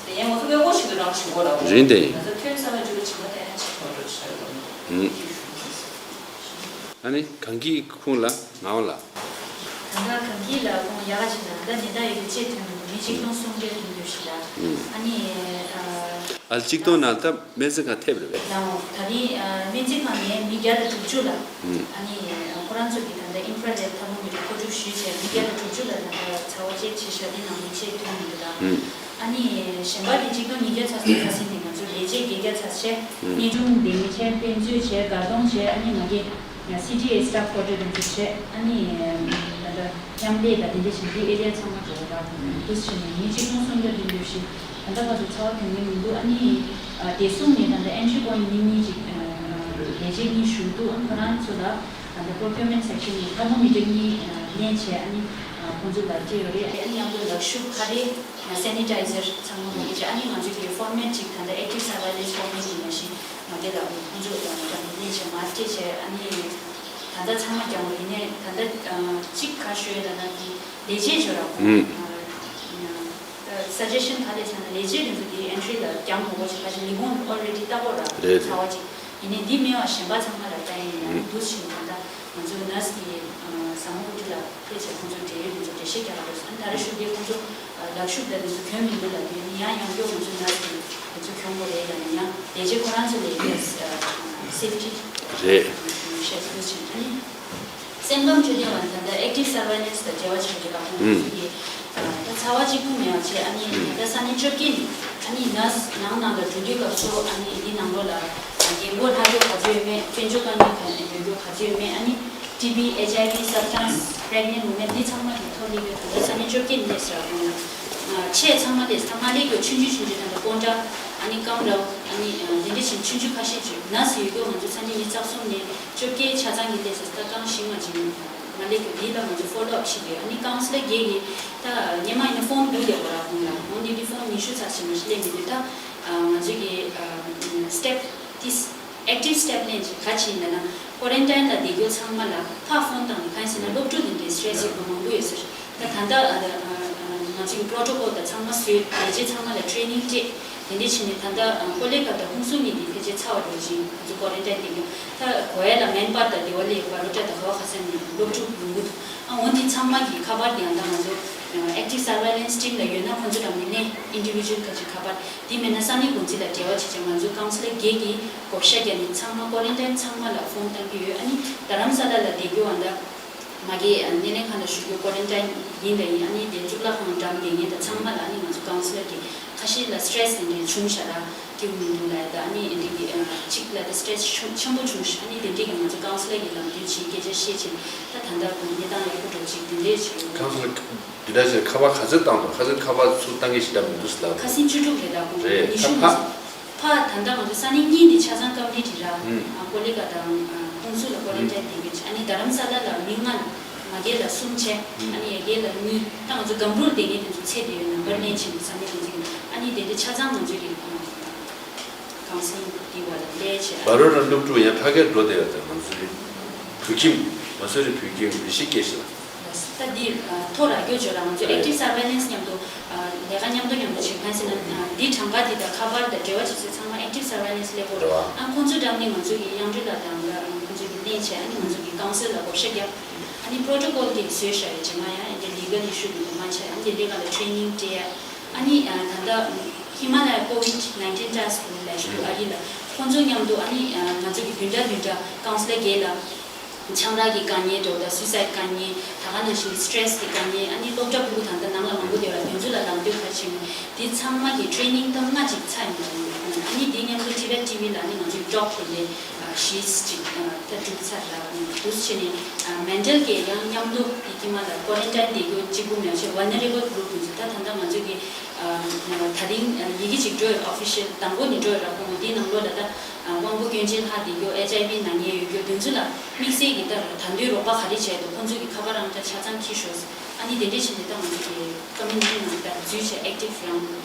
དེ་ཡང་ང་ཚོ་སྔོན་འགོག་ཞིག་ཏུ་རང་ཞུ་དགོས་ར། རེད་དེ། ང་ཚོ་ཐོན་ས་ལ་འཇུག་ཕྱི་མ་དེ་ཡང་ཆེ་བ་རོགས་བྱ་དགོས། ཨ་ནི་གངས་སྐྱིད་ཁོང་ལ་ངག་དབང་ལགས། ད་ལྟ་གངས་སྐྱིད་ལ་ཁོང་ཡག་ག་ཅིག་ལ་ད་ནད་རྟགས་ཡོད་པའི་ཅེས་ཐོན་འདུག་མི་གཅིག་སྟོང་སུམ་བརྒྱ་ཐོན་འདུག་ཞིག་ལ། ཨ་ནི། ཨ་གཅིག་སྟོང་ནང་ད། སྨན་རྩིས་ཁང་ཐེབས་རེད་པས། ལའོ། ད་ནི་ཨ་སྨན་རྩིས་ཁང་ནས་མི་བརྒྱ་དང་དྲུག་ཅུ་ལ། ཨུམ། ཨ་ནི་ཨ་ཁོ་རང་ཚོ་གིས་ད་ལྟ་ཨིན་ཕྲ་རེཌ་ཐར་མོ་མི་ཊར་མཁོ་སྒྲུབ་ཞུས་བྱས་མི་བརྒྱ་དང་དྲུག་ཅུ་ལ་ད་ལྟ་ཚ་བ་ཅེག་བྱས་ཤག་དེ་ནང་མི་ཅེག་ཐོན་མི་འདུག་ད། ཨུམ། ཨ་ནི་གཞན་པ་དེ་གཅིག་སྟོང་ཉིས་བརྒྱ་ཚ་ཚ་ཟིན་དེ་ང་ཚོ་ལས་བྱེད་བརྒྱད་བརྒྱ་ཚ་བྱས། ཨུམ། གནས་ཆུང་འདེམས་བྱས་དཔེ་མཛོད་བྱས་དགའ་གདོང་བྱས། ཨ་ནི་ང་གི་སི་ཌི་ཨེ་སི་ཊཕ་ཀོ་ཊར་དེ་ཚོ་བྱས། ཨ་ནི་ད་ལྟ་མཉམ་ལས་དང་དེ་འདྲ་བྱས་དེ་ཨེ་རི་ཡ་ཚང་མ་འགྲོ་གི་ར། ཨུམ། དུས་ཕྱིན་ནས་མི་གཅིག་སྟོང་སུམ་བརྒྱ་བདུན་ཅུ་ཞིག་ད་ལྟ་བར་དུ་ཚ་བ་ཐོན་མཁན་མི་འདུག་ཨ་ནི་ཨ་བདེ་སྲུང་ནས་ད་ལྟ་ཨེན་ཊི་རི་པོའིན་ཊི་གཉིས་གཉིས་ཅིག་ཨ་ལས་བྱེད་གཉིས་ཞུགས་འདུག་ཨ་ཁོ་རང་ཚོ་ལ་ད་ལྟ་པོ་རོ་ཀིའུར་མེན་ཊི་སེག་ཤན་ནས་ཐར་མོ་མི་ཊར་གཉིས་ཨ་ལེན་བྱས། ཨ་ནི་ཨ་ཁོང་ཚོ་ལ་སྤྲད་ཡོད་རེད། ཨ་ནི་མཉམ་དུ་ལག་ཤུབས་ཁ་རས་སེ་ནི་ཊའི་ཛར་ཚང་མ་མང་པོ་བྱས། ཨ་ནི་ང་ཚོ་གི་ཕོར་མེཊ་ཅིག་ད་ལྟ་ཨེག་ཊིབ་སར་ཝེ་ལེན་སི་ཕོར་མེཊ་ཡིན་པ་ཞིག་མ་དེ་ལ་ཁོང་ཚོ་ལ་ཀྱང་ལེན་བྱས་མར་སྤྲད་བྱས། ཨ་ནི་ད་ལྟ་ཚང་མ་ཀྱང་ཡིན་ནའི་ད་ལྟ་ཨ་གཅིག་ག་ཤོད་ལབ་ན་དེ་ལས་བྱེད་ཞོར་ལ་ཁོང་ཨུམ། ཨ་སུ་ཇེ་ཤན་ག་རེ་བྱས་ན་ལས་བྱེད་དེ་ཚོ་དེའི་ཨེན་ཊི་རི་ལ་རྒྱང་མང་པོ་ཞིག་ཁ་ཅིག་ལས་ཁུངས་ཨོལ་རེ་ཌི་ལྟ་གོ་ར། རེད་རེད། ཚ་བ་ཅིག་ ཡིན་ནའི་འདི་མེད་པ་གཞན་པ་ཚང་མ་ལ་བལྟ་ཡིན་ཡང་འདུག་ཕྱིན་ད་ལྟ་ང་ཚོའི་ནར་སི་གི་ཟ་མོ་ཀུ་ཊི་ལ་ཕེབས་བྱས་ཁོང་ཚོ་འབྲེལ་ཡོད་དེ་ཚོ་འགྲེལ་བཤད་རྒྱག་དགོས་སོང་། ད་རེ་ཞུ་རྒྱུ་ཁོང་ཚོ་ལག་ཤུབས་དང་དེ་ཚོ་གྱོན་མི་འདུག་ལབ་དུས་ནི་ཡང་ཡང་སྐྱོ་ང་ཚོའི་ནར་སི་གི་དེ་ཚོ་གྱོན་དགོས་རེད་ལབ་ནས་ཡང་ལས་བྱེད་ཁོ་རང་ཚོ་ལས་ཀའི་སེབ་ཊི་རེད། བཤད་དུས་ཕྱིན་ཨ་ནི། སེམས་ཁམས་འཕྲོད་བསྟེན་པ་ད་ལྟ་ཨེག་ཊིབ་སར་ཝེ་ལེན་སི་དང་འབྲེལ་བ་བྱེད་ཀྱི་ལག་ཁོང་ཚོ་གི་ད་ཚ་བ་གཅིག་པུ་མེད་པ་བྱས་ཨ་ནི་ད་ལྟ་ས་གནས་བཅོ་བརྒྱད་ནས་ཨ་ནི་ནར་སི་ནང་ནང་ལ་འགྲོ་དུས་སྐབས་སུ་ཨ་ནི་འདི་ནང་ལོགས་ལ་རྒན་གོག་ལྷག་རྒྱུ་ག་ཚོད་ཡོད་མེད་དཔལ་འབྱོར་དཀའ་ངལ་ག་ཡོད་རྒྱུ་ག་ཚོད་ཡོད་མེད་ཨ་ནི་ཊི་བི་ཨེཆ་ཨའི་ཝི་སབ་སི་ཊན་སི་པི་རེག་ནེན་ཊི་ཝུ་མེན་འདི་ཚང་མ་གི་ཐོག་སླེབས་ཡོད་ད་ལྟ་ས་གནས་བཅོ་བརྒྱད་ནས་ཟེར་བ་ཆེས་ཚང་མ་དེ་ཚང་མ་སླེབས་ཡོད་ཆུང་ཆུང་ཆུང་ཆུང་ད་ལྟ་ཀོན་ཊ་ཨ་ནི་ཀང་རའོ་ཨ་ནི་དེ་འདྲ་བཞིན་ཆུང་ཆུང་ཁ་ཤས་ཅིག་ནར་སི་ཡོད་རྒྱུ་ང་ཚོ་ས་གནས་ཉི་ཤུ་རྩ་གསུམ་ནས། བཅོ་བརྒྱད་ཆ་ཚང་གི་སླེབས་ཟེར་ད་རྐང་བཞི་མ་བྱིན་མ་སླེབས་ཀྱི་འདི་ལ་ང་ཚོ་ཕོ་ལོ་ཨབ་བྱེད་དགོས། ཨ་ནི་ཀའུན་སི་ལར་བརྒྱད་ཀྱིས་ད་སྔོན་མ་ཡིན་ན་ཕོན་འདུག་ལས་གོ་ར་ཁོང་ལ་འོན་ཏེ་འདི་ཕོན་ཉི་ཤུ་ཚར་ཕྱིན་མ་ཞིག་སླེབས་མི་འདུག་ད་ང་ཚོ་གི་སི་ཊེབ་ཏིས་ཨེག་ཊིབ་སི་ཊེབ་ལེན་ཅིག་ག་ཅི་ཡིན་ན་ཀོ་རན་ཊིན་ལ་བསྡད་རྒྱུ་ཚང་མ་ལ་ཕ་ཕོན་བཏང་ནས་གང་ཡིན་ཟེར་ན་སློབ་ཕྲུག་འདི་འདྲའི་སི་ཊེ་རེ་སི་ཡོད་པ་མང་པོ་ཡོད་ཟེར། ད་ད་ལྟ་ང་ཚོ་གི་པོ་རོ་ཊོ་ཀོལ་དང་ཚང་མ་བཟོས་ལས་བྱེད་ཚང་མ་ལ་ཊི་རེ་ནིང་སྤྲད། དེ་འདྲ་བྱས་ནས་ད་ལྟ་ཀོ་ལི་གྷལ་དང་ཧུན་སུར་གཉིས་ཀྱི་ཕལ་ཆེར་ཚར་བ་འགྲོ་ཅིང་ང་ཚོ་ཀོ་རན་ཊིན་དེ་གི་ད་གོ་ཡ་ལ་མན་པར་དང་དེ་བ་ལས་བ་རོ་ཊ་དང་ག་བ་ག་ས་ནས་སློབ་ཕྲུག་ཡོང་གི་འདུག་ཨ་འོན་ཏེ་ཚང་མ་གི་ཁ་པར་དེ་ཡང་ད་ང་ཚོ་ཨེག་ཊིབ་སར་ཝེ་ལེན་སི་ཊིམ་ལ་ཡོད་ན་ཁོང་ཚོ་རང་ནས་ནས་ཨིན་ཌི་བི་ཇུ་ཨལ་ཁ་ཅིག་ཁ་པར་དེ་མེད་ན་ས་གནས་འགོ་འཛིན་ལ་འབྲེལ་བ་བྱེད་ཅིང་ང་ཚོ་ཀའུན་སི་ལར་བརྒྱད་ཀྱིས་བགོ་བཤའ་བརྒྱབ་ནས་ཚང་མ་ཀོ་རན་ཊིན་ཚང་མ་ལ་ཕོན་བཏང་གི་ཡོད། ཨ་ནི་རྡ་རམ་ས་ལ་ལ་བསྡད་རྒྱུ་བ་ད། མ་གི་སྣེ་ལེན་ཁང་ལ་ཞུགས་རྒྱུ་ཀོ་རན་ཊིན་ཡིན་ད་ཡིན་ཨ་ནི་དེ་གཙུག་ལག་ཁང་འགྲམ་བསྡད་མཁན་དང་ཚང་མ་ལ་ཨ་ནི་ང་ཚོ་ཀའུན་སི་ལར་གྱི་ཁ་ཤས་ལ་སི་ཊེ་རེ་སི་དེ་འདྲའི་བྱུང་ཤག་ལ་སྐྱིད་པོ་མི་འདུག་ལབ་ད་ཨ་ནི་འདི་གི་གཅིག་ལ་ད་སི་ཊེ་རེ་སི་ཆེན་པོ་བྱུང་ཤག་ཨ་ནི་དེ་འདྲའི་གི་ང་ཚོ་ཀའུན་སི་ལར་གྱི་ལམ་སྟོན་བྱས་སྐད་ཆ་བཤད་ཕྱིན་ད་ད་ལྟ་གནས་སྟངས་ཡག་པོ་འགྲོ་ཅིག་དེ་འདྲའི་ཞིག་ཡོད། ཀའུན་སི་ལར་འདི་འདྲ་ཞིག་ཁ་པར་ག་ཚོད་བཏང་འདུག་ཁ་ཚོད་ཁ་པར་ཚུར་བཏང་གི་ཞིག་འདྲ་མི་འདུག་ཟེར་ལབ་ཁ་སང་བཅུ་དྲུག་རེད་ད་དགོངས་རེད་ཉི་ཤུ་ད་ཕ། ཕ་ད་ལྟ་ང་ཚོ་ས་གནས་གཉིས་འདི་ཆ་ཚང་ཀམ་པི་ལི་ཊི་ར། ཨ་ཀོ་ལི་གྷལ་དང་ཨ་ཧུན་སུར་ལ་ཀོ་རན་ཊིན་བསྡད་ཡོད་ཅིང་ཨ་ནི་རྡ་རམ་ས་ལ་ལ་མི་ལྔ། མ་གི་ལ་གསུམ་བྱས། ཨ་ནི་ཡ་གི་ལ་གཉིས། ད་ང་ཚོ་སྒམ་རུར་བསྡད་མཁན་དེ་ཚོ་ཚེ་འདི་ཡོད་ནམ་བར་ལེན་ཕྱིན་ས་གནས་དེ་ཚོ་གི་ཨ་ནི་དེ་འདྲ་ཆ་ཚང་ང་ཚོ་གི་ཨ་ཀའུན་སི་ལིང་འདི་བ་ལ་ལས་བྱས། བ་རོ་ར་སློབ་ཕྲུག་ཡང་ཕ་གིར་འགྲོ་བསྡད་ཡོད་ཙང་ང་ཚོའི་བོད་ཁྱིམ་ང་ཚོའི་བོད་ཁྱིམ་རི་ཤི་ཀེ་ཤི་ལ། ད་འདི་ཐོ་ར་རྒྱོ་ཇོ་ར་ང་ཚོ་ཨེག་ཊིབ་སར་ཝེ་ལེན་སི་མཉམ་དུ་ལས་ཀ་མཉམ་དུ་མཉམ་དུ་བྱེད་མཁན་ཟེར་ན་འདི་གྲངས་ཀ་འདི་དང་ཁ་པར་དང་འབྲེལ་བ་བྱེད་ཚུལ་ཚང་མ་ཨེག་ཊིབ་སར་ཝེ་ལེན་སི་སླེབས་དགོས་རེད་བ། ཨ་ཁོང་ཚོ་འགྲམ་ནས་ང་ཚོ་གི་དབྱངས་སྒྲོལ་ལགས་དང་ཁོང་ཚོ་གི་ལེན་བྱས་ཨ་ནི་ང་ཚོ་གི་ཀའུན་སི་ལར་ལ་བགོ་བཤའ་བརྒྱབ། ཨ་ནི་པོ་རོ་ཊོ་ཀོལ་དེ་བཟོས་བཞག་ཡོད་རྗེས་མ་ཡང་ཨ་ནི་ལི་གལ་ཨི་ཤུ་དེ་ཚོ་མ་ཆགས་ཨ་ནི་དེ་འདྲའི་སྒང་ལ་ཊི་རེ་ནིང་སྤྲད་ཡ། ཨ་ནི་ད་ལྟ་ཧི་མ་ལ་ཡ་ཀོ་ཝིཌ་ནའིན་ཊིན་ཊཱ་སི་ཀ་ཕོར་ལས་ཞུ་ཨ་རི་ལ་ཁོང་ཚོ་མཉམ་དུ་ཨ་ནི་ང་ཚོ་གི་བདུན་ཕྲག་བདུན་ཕྲག་ཀའུན་སི་ལར་བརྒྱད་ལ། ཆང་རག་གི་དཀའ་ངལ་འགྲོ་དང་སུའི་སའིཌ་དཀའ་ངལ་ད་ག་ནང་བཞིན་སི་ཊེ་རེ་སི་གི་དཀའ་ངལ་ཨ་ནི་སློབ་གྲྭ་ཕྲུ་གུ་ད་ལྟ་ནང་ལ་མང་པོ་བསྡད་པ་དེ་ཚོ་ལ་ལམ་སྟོན་ག་རེ་བྱེད་མིན་དེ་ཚང་མ་གི་ཊི་རེ་ནིང་ཐེངས་ལྔ་ཅིག་ཚར་ཡོང་བ་ཡིན། ཨ་ནི་དེའི་མཉམ་དུ་ཊི་བེཊ་ཊི་ཝི་ལ་ཨ་ནི་ང་ཚོའི་ཊོག་དེ་འདྲའི་བཞི་ཅིག་ད་གྲུབ་ཚར་ར་འདུག་བྱས་ནས་མེན་ཊལ་གི་ཡང་མཉམ་དུ་དེ་དཀྱིལ་མ་ལ་ཀོ་རན་ཊིན་བསྡད་རྒྱུ་གཅིག་པུ་མེད་ཅེས་ཝལ་ནེ་རེ་བལ་གུ་རུབ་དེ་ཚོ་ད་ད་ལྟ་ང་ཚོ་གི་ད་རིང་ཡི་གེ་གཅིག་འགྲོ་ཡོད་ཨོ་ཕི་ཤལ་དང་པོ་ནས་འགྲོ་ཡོད་ར་ཁོང་དེའི་ནང་ལོགས་ལ་ད། དབང་པོ་སྐྱོན་ཅན་ལྷག་བསྡད་རྒྱུ་ཨེཆ་ཨའི་ཝི་ན་མཁན་ཡོད་རྒྱུ་དེ་ཚོ་ལ་དམིགས་བསལ་གྱི་ལྟར་ད་དུང་རོགས་པ་ག་རེ་བྱས་འདུག་ཁོང་ཚོ་གི་ཁ་པར་རང་འདྲ་ཆ་ཚང་འཁྱེར་ཤོག་ཨ་ནི་དེ་འདྲས་བྱས་ནས་ད་ང་ཚོ་གི་ཀོ་མིའུ་ནི་ཊི་ནང་ལ་འཛུལ་བྱས་ཨེག་ཊིབ་རང་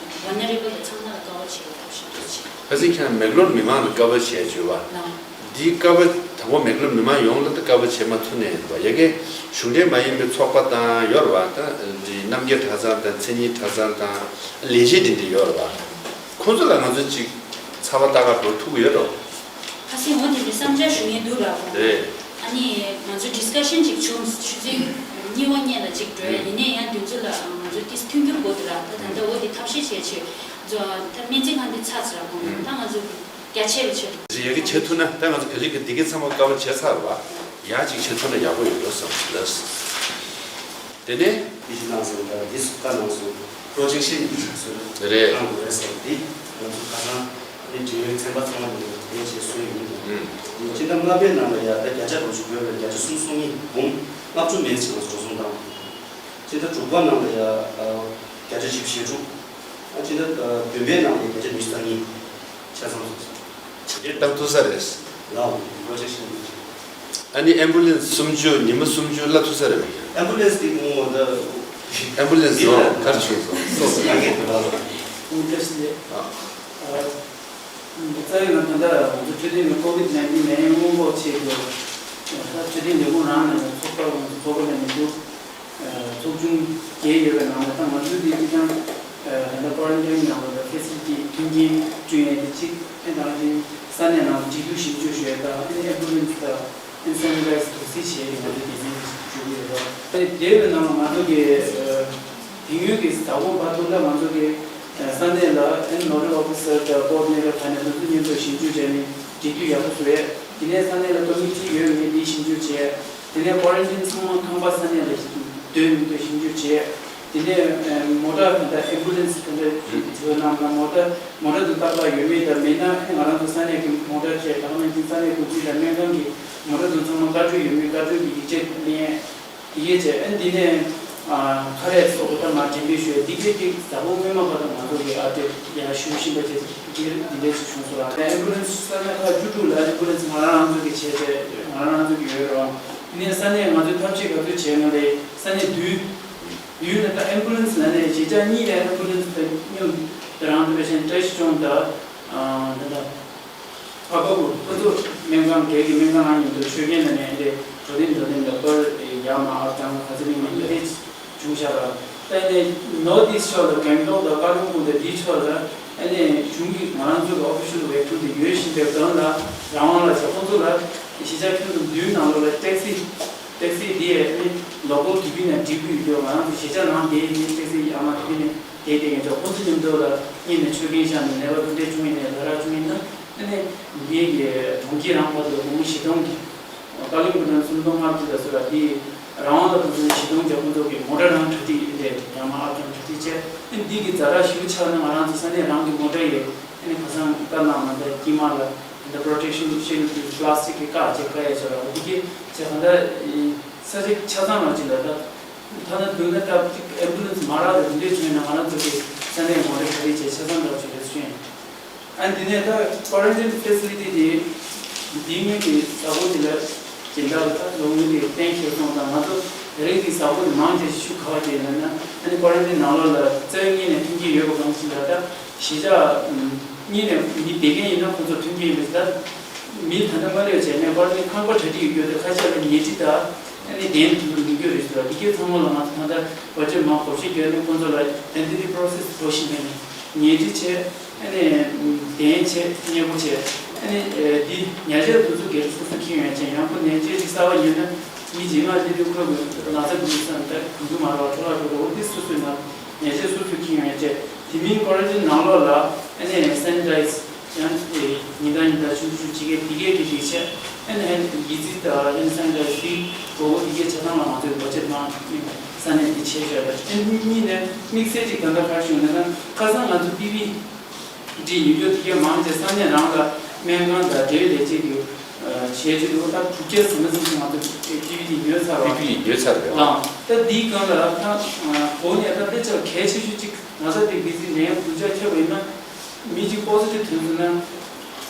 ཝལ་ནེ་རེ་བལ་དང་ཚང་མ་ལ་དཀའ་བ་བྱས་ཡོད་ཐབས་ཤེས་འདུག་ཅེས། ཁ་སང་ཁྱེད་རང་མེག་ལོར་མི་མང་ལ་དཀའ་བ་བྱས་བྱོས་པ། ལགས། འདིའི་དཀའ་བ་དང་པོ་མེག་ལོར་མི་མང་ཡོངས་ལ་ད་དཀའ་བ་བྱས་མ་ཐུབ་ནས་ཡོད་པ་ཡ་གི་གཞུང་འབྲེལ་མ་ཡིན་པའི་ཚོགས་པ་དང་ཡོད་རེད་བ་ད་འདི་རྣམ་རྒྱལ་གྲྭ་ཚང་དང་མཚན་ཉིད་གྲྭ་ཚང་དང་ལས་བྱེད་འདི་འདྲ་ཡོད་རེད་བ། ཁོང་ཚོ་ལ་ང་ཚོ་ཅིག་ཚ་བ་ལྟ་ག་འགྲོ་ཐུབ་ཀྱི་ཡོད་འགྲོ། ཁ་སང་འོ་དེ་འདྲའི་བསམ་འཆར་ཞུ་མཁན་འདུག་ར་ཁོང་། རེད། ཨ་ནི་ང་ཚོ་ཌི་སི་ཀ་ཤན་ཅིག་བྱུང་ཆུ་ཚོད་གཉིས་པ་གཉིས་ལ་ཅིག་འགྲོ་ཡ་ཡིན་ནའི་ཡང་དུས་ཚོད་ལ་ང་ཚོ་ཏིས་མཐུན་འགྱུར་དགོས་འདུག་ར་ད་ད་ལྟ་འོ་དེ་ཐབས་ཤེས་བྱས་ཆེད་ད་སྨན་རྩིས་ཁང་དེ་ཚར་ཚར་ར་ཁོང་ད་ང་ཚོ་རྒྱ་ཆེ་བ་ཆེ། ཡ་གི་བྱེད་ཐུབ་ན་ད་ང་ཚོ་ག་ལེ་གི་འདི་གའི་ཚང་མ་དཀའ་བ་བྱས་ཚར་བ་ཡ་ཅིག་བྱེད་ཐུབ་ན་ཡག་པོ་ཡོད་འགྲོ་བསམ་ལགས། དེ་ནས། དེ་བཞིན་གནང་སོང་ད་འདི་སུ་བཀའ་གནང་སོང་པྲོ་ཇེག་ཤན་འདི་ཞིག་སོ་རེད། གནང་དགོས་རེད་ཟེར་འདི་ང་ཚོ་ཁ་སང་ཨ་ནི་འབྲེལ་ཡོད་ཚན་པ་ཚང་མ་ནས་ལས་བྱེད་སོན་ཡིན་ནོ། ཨུམ། སྤྱི་ཟླ་ལྔ་པའི་ནང་ལ་ཡ་ད་བརྒྱ་ཆ་དགུ་བཅུ་བགོས་པའི་བརྒྱ་ཆ་སུམ་ཅུ་སོ་གཉིས་འབུམ་ལྔ་བཅུ་མེད་ཅིག་ལ་འགྲོ་སོང་བཏང་། སྤྱི་ཟླ་དྲུག་པ་ནང་ལ་ཡ་བརྒྱ་ཆ་བཞི་བཅུ་ཞེ་དྲུག་ཨ་སྤྱི་ཟླ་བདུན་པའི་ནང་ལ་ཡ་བརྒྱ་ཆ་ཉི་ཤུ་རྩ་གཉིས་ཆ་ཚང་སོང་། བཏང་ཐུབ་ས་རེད། ལའོ། པྲོ་ཇེག་ཤན་འདི། ཨ་ནི་ཨེམ་བུ་ལེན་སི་སུམ་ཅུ་ཉི་མ་སུམ་ཅུ་གླ་ཐུབ་ས་རེད་པས། ཨེམ་བུ་ལེན་སི་འདི་ངོ་མ་ད། ཨེམ་བུ་ལེན་སི་འདི་ལ་ག་རེ་བྱུང་སོང་སོང་སོང་། ད་ངས་དེ་ལ་ལ་ཁོང་བཀྲ་ཤིས་བདེ་ལེགས། ཨ། ཨ། རྩ་བའི་ནང་ད་ལྟ་ང་ཚོ་འཕྲོད་བསྟེན་ནི་ཀོ་ཝིད་ནའིན་ཊིན་ནད་ཡམས་སྔོན་འགོག་ཆེད་དུ་ད་འཕྲོད་བསྟེན་ལས་ཁུངས་རང་ནས་ཚོགས་པ་ཚོགས་པ་ནས་མི་འདུག་ཚོགས་ཆུང་བརྒྱད་ཡོད་པའི་ནང་ལ་ད་ང་ཚོའི་འདི་ཅི་ཐང་ད་ལྟ་ཀོ་རན་ཊིན་ནང་ལ་ཕེ་སི་ལི་ཊི་མཐུན་རྐྱེན་བསྐྲུན་ཡས་དེ་གཅིག་ཨེ་ད་ག་ཅིག་ ས་གནས་ནང་འབྲེལ་མཐུད་ཞིབ་འཇུག་ཞུ་ཡས་དང་ཨེམ་བུ་ལན་སི་དང་ཨེམ་སེ་ནི་ཊའི་ཛར་དུག་སེལ་བྱེད་ཡས་ཀྱི་ང་ཚོའི་སྡེ་ཚན་ཞུ་གི་ཡོད་རེད། ཨ་ནི་དེ་བའི་ནང་ལ་ང་ཚོ་གི་དེང་ཡོད་ཀྱི་ས་ཁོངས་བར་དུ་ལ་ང་ཚོ་གི་ས་གནས་ལ་ཨེམ་ནོ་ཌལ་ཨོ་ཕི་སར་དང་ཀོ་ཨོ་ཌི་ནེ་ཊར་ཐ་ན་དེ་ཚོ་མཉམ་དུ་ཞིབ་འཇུག་བྱས་ནས་འབྲེལ་མཐུད་ཡག་པོ་བཟོ་ཡས། དེ་ནས་ས་གནས་ལ་ཀོ་མི་ཊི་ཡོད་མེད་དེ་ཞིབ་འཇུག་བྱས། དེ་ནས་ཀོ་རན་ཊིན་ཚང་མ་ཁང་པ་ས་གནས་ལ་སྡོད་མི་སྡོད་ཞིབ་འཇུག་བྱས། དེ་ནས་མོ་ཊ་དང་ཨེམ་བུ་ལན་སི་དེ་འདྲ་ཞིག་བྱེད་པ་རྣམས་ལ་མོ་ཊ་མོ་ཊ་དུ་ཏག་ཏག་ཡོད་མེད་དང་མེད་ན་ང་རང་ཚོ་ས་གནས་ཀྱི་མོ་ཊ་བཅས་དེ་ནང་བཞིན་ས་གནས་འགོ་ཁྲིད་དང་སྨན་ཁང་གི་མོ་ཊ་དུ་ཚང་མ་བཀའ་འཁྲོལ་ཡོད་མེད་བཀའ་འཁྲོལ་གྱི་ཡིག་ཆ་ལེན། དེ་གས་བྱས་ཨ་འདི་ནས་ཁ་རས་སོགས་ད་མར་འགྲེམས་སྤེལ་ཞུས་དེ་གས་ཀྱི་ཟ་ཧོ་སྔོན་མ་བར་དུ་ང་ཚོ་གི་ཨ་ཏེ་ཡར་ཞུ་བཞིན་པ་བྱས་འདི་འདི་འདྲས་ཞིག་བྱུང་སོང་ར། ཨེམ་བུ་ལན་སི་ས་གནས་ཁག་བཅུ་དྲུག་ལ་ཨེམ་བུ་ལན་སི་ང་རང་རང་ཚོ་གི་བྱས་བྱས་ང་རང་རང་ཚོ་གི་ཡོད་རུང་དེ་ནས་ས་གནས་ང་ཚོས་ཐབས་ཤེས་ག་ཚོད་བྱས་ན་རེད། ས་གནས་བདུན་བདུན་ལ་ད་ཨེམ་བུ་ལན་སི་ལ་ནས་གཞིས་ཆགས་གཉིས་ལ་ཨེམ་བུ་ལན་སི་ད་སྙོམས་དེ་རང་དུ་བས་ཤན་བཀྲ་ཤིས་ལྗོངས་ད་ད་ད། ཨ་ཁོ་ཁོ་ཚོ་སྨན་ཁང་སྒེར་གྱི་སྨན་ཁང་ནང་མཉམ་དུ་ཆོས་རྒྱལ་ནས་ནས་དེ་འགྲོ་དེ་འགྲོ་དེ་འདྲ་པར་ཡ་མ་ཨར་དང་ཁ་ཚ་ནི་མི་དེ་བྱུང་ཤག་ར། ད་ནས་ནོར་ཐི་ཨིསྟ་ཕྱོགས་ལ་གྷན་ཊོག་དང་ཀ་ལིམ་པོང་དང་དེའི་ཕྱོགས་ལ་ཨ་ནས་གཞུང་གི་ང་རང་ཚོ་གི་ཨོ་ཕི་ཤལ་ཝེབ་ཊུར་དེ་ཡོད་བཞིན་པའི་སྒང་ལ་རང་དབང་ལ་བྱ་ཁོ་ཚོ་ལ་གཞིས་ཆགས་ཁྱོན་བསྡོམས་བདུན་ནང་ལོགས་ལ་ཊེག་སི་ཊེག་སི་དེ་ཨ་ནི་ལོ་ཀལ་གི་བི་ནས་སྒྲིག་གི་ཡོད། ང་རང་ཚོ་གཞིས་ཆགས་ནང་དེ་ནས་ཊེག་སི་ཡ་མ་དེ་ནས་དེ་དེ་ངས་ཅག་ཁོ་ཚོ་མཉམ་དུ་ལ་གཉིས་ནས་ཆོས་རྒྱལ་ཤག་ནས་ནད་པ་དེ་འདྲས་བྱུང་ཡིན་ནས་ལ་རག་བྱུང་ཡིན་ན་ཨ་ནི་འདི་གི་གྲོང་ཁྱེར་རང་བར་དུ་སྒོར་མོ་བཞི་སྟོང་གི་ཀ་ལིམ་པོང་ནང་སུམ་སྟོང་ལྔ་བཅུ་དང་ཟེར་བ་འདི་རང་དབང་ལ་ཕན་ཚུན་བཞི་སྟོང་བརྒྱ་ཁོ་ཚོ་གི་མོ་ཊ་རང་གྲ་སྒྲིག་ཡིན་ཏེ་ཡང་མ་ཨ་ཀམ་གྲ་སྒྲིག་བྱས་ཨ་ནི་འདི་གི་ཛ་དྲག་ཞེ་པོ་ཆགས་ན་ང་རང་ཚོ་ས་གནས་རང་གི་མོ་ཊ་ཡི་ཨ་ནི་ཁ་སང་བཀའ་གནང་མ་འདི་དཀྱིལ་མ་ལ་འདི་པྲོ་ཊེག་ཤན་ཤིལ་ཌི་པི་ལ་སི་ཊིག་གི་བཀག་བྱས་བཀག་ཡ་བྱས་ལ་འདི་གི་བྱས་གང་ལྟར་ས་ཆ་ཆ་ཚང་རང་ཅིག་ལ་ད། ཐ་ན་མདུན་ན་སྐབས་ཅིག་ཨེམ་བུ་ལན་སི་མ་རག་དང་དེ་འདྲས་བྱུང་ན་ང་རང་ཚོ་གི་ས་གནས་མ་རེད་ག་རེ་བྱས་ཆ་ཚང་འདྲ་བྱས་རེད་ཟེར། ཨ་འདི་ནས་ད་ཀོ་རན་ཊིན་ཕེ་སི་ལི་ཊི་དེ་འདིའི་སྔོན་གྱི་ས་ཁོངས་དེ་ལ་སྦྱིན་བདག་ལ་ད་ལོ་ངོ་དེ་གཏན་འཁེལ་སོང་ཙང་ང་ཚོ་རེད་དེ་ས་ཁོངས་དེ་མང་ཆེ་ཤུགས་ག་བ་བྱས་ན་ན་ཨ་ནི་ཀོ་རན་ཊིན་ནང་ལོགས་ལ་རྩ་བའི་ངོས་ནས་མཐུན་རྐྱེན་ཡོད་པ་གང་ཞིག་ལ་ད་གཞིས་ཆགས་གཉིས་ནས་མི་བསྡད་མཁན་ཡིན་ན་ཁོ་ཚོ་མཐུན་རྐྱེན་ཡོད་པ་ཞིག་ད་མི་ད་ལྟ་མ་སླེབས་བྱས་ནས་ཀོ་རན་ཊིན་ཁང་པ་གྲ་སྒྲིག་ཡོད་དེ་ཁ་ཤས་ལ་ཉལ་ཁྲི་ད་ཨ་ནི་གདན་དུ་མི་འགྱུར་རེད་ཟེར་བ་དེ་གའི་ཚང་མ་ལ་ང་ཚོ་ད་ལྟ་བར་ཆད་མང་བགོ་བཤའ་བརྒྱབ་ནས་ཁོང་ཚོ་ལ་ཨེ་ཌེན་ཊི་ཊི་པྲོ་སེ་སི་འགྲོ་བཞིན་པ་ནས་ཉལ་ཁྲི་བྱས་ཨ་ནི་གདན་བྱས་མཉེས་པོ་བྱས་ཨ་ནི་འདི་ཉལ་ཆས་དུས་ཚོད་སྒེར་སོ་སོ་ཁྱེར་ཡོང་བྱས་ཡང་ཁོ་ཉལ་ཆས་ཅིག་གསར་པ་ཉོས་ན་མི་རྗེས་མ་འདི་དུས་ཁོ་གི་ན་ཚ་འདུག་བསམ་ད་གོན་རྒྱུ་མ་རག་འཕྲོ་བརླག་འགྲོ་འགྲོ་འོ་འདི་སོ་སོའི་ནང་ཉལ་ཆས་སོ་སོ་ཁྱེར་ཡོང་བྱས་དེ་མིན་ཀོ་རན་ཊིན་ནང་ལོགས་ལ་ཨ་ནི་སེ་ནི་ཊའི་ཛི་ཡང་ཉིན་ལྟར་ཉིན་ལྟར་ཆུང་ཆུང་ཅིག་གིས་དེ་གས་ཀྱི་སྒྲིག་ཆས་ཨ་ནི་ཧན་ཡི་ཙི་དང་ཧན་སེ་ནི་ཊའི་ཛི་དེའི་སྒོར་སྒོར་དེ་གས་ཆ་ཚང་ལ་ང་ཚོས་བར་ཆད་མང་ས་གནས་འདི་ཆེ་ཤོས་རེད། ཨ་ནི་གཉིས་ནས་དམིགས་བསལ་ཅིག་ད་ལྟ་ག་རེ་བྱུང་ན་ན་ཁ་སང་ང་ཚོ་པི་པི་ཨི་འདི་ཉོ་རྒྱུ་དེ་གས་མང་ཆེ་ས་གནས་རང་ལ་སྨན་ཁང་དང་འབྲེལ་ཡོད་ལས་བྱེད་ཀྱི་བྱས་རྗེས་དུ་ད་དྲུག་བརྒྱ་ཟིན་མ་ཟིན་ང་ཚོ་པི་པི་ཨི་འདི་ཉོས་ཚར་བ་པི་པི་ཨི་ཉོས་ཚར་བ་རེད། ད་འདིའི་སྒང་ལ་ད་གོ་ནས་ད་དཔེ་ཆ་གལ་ཆེ་ཤོས་ཅིག་ང་ཚོ་དེ་གི་ཟིན་ནས་དུས་ཆ་ཁྱབ་ཡིན་ན། མི་གཅིག་པོ་སི་ཊིབ་ཐོན་སོང་ན།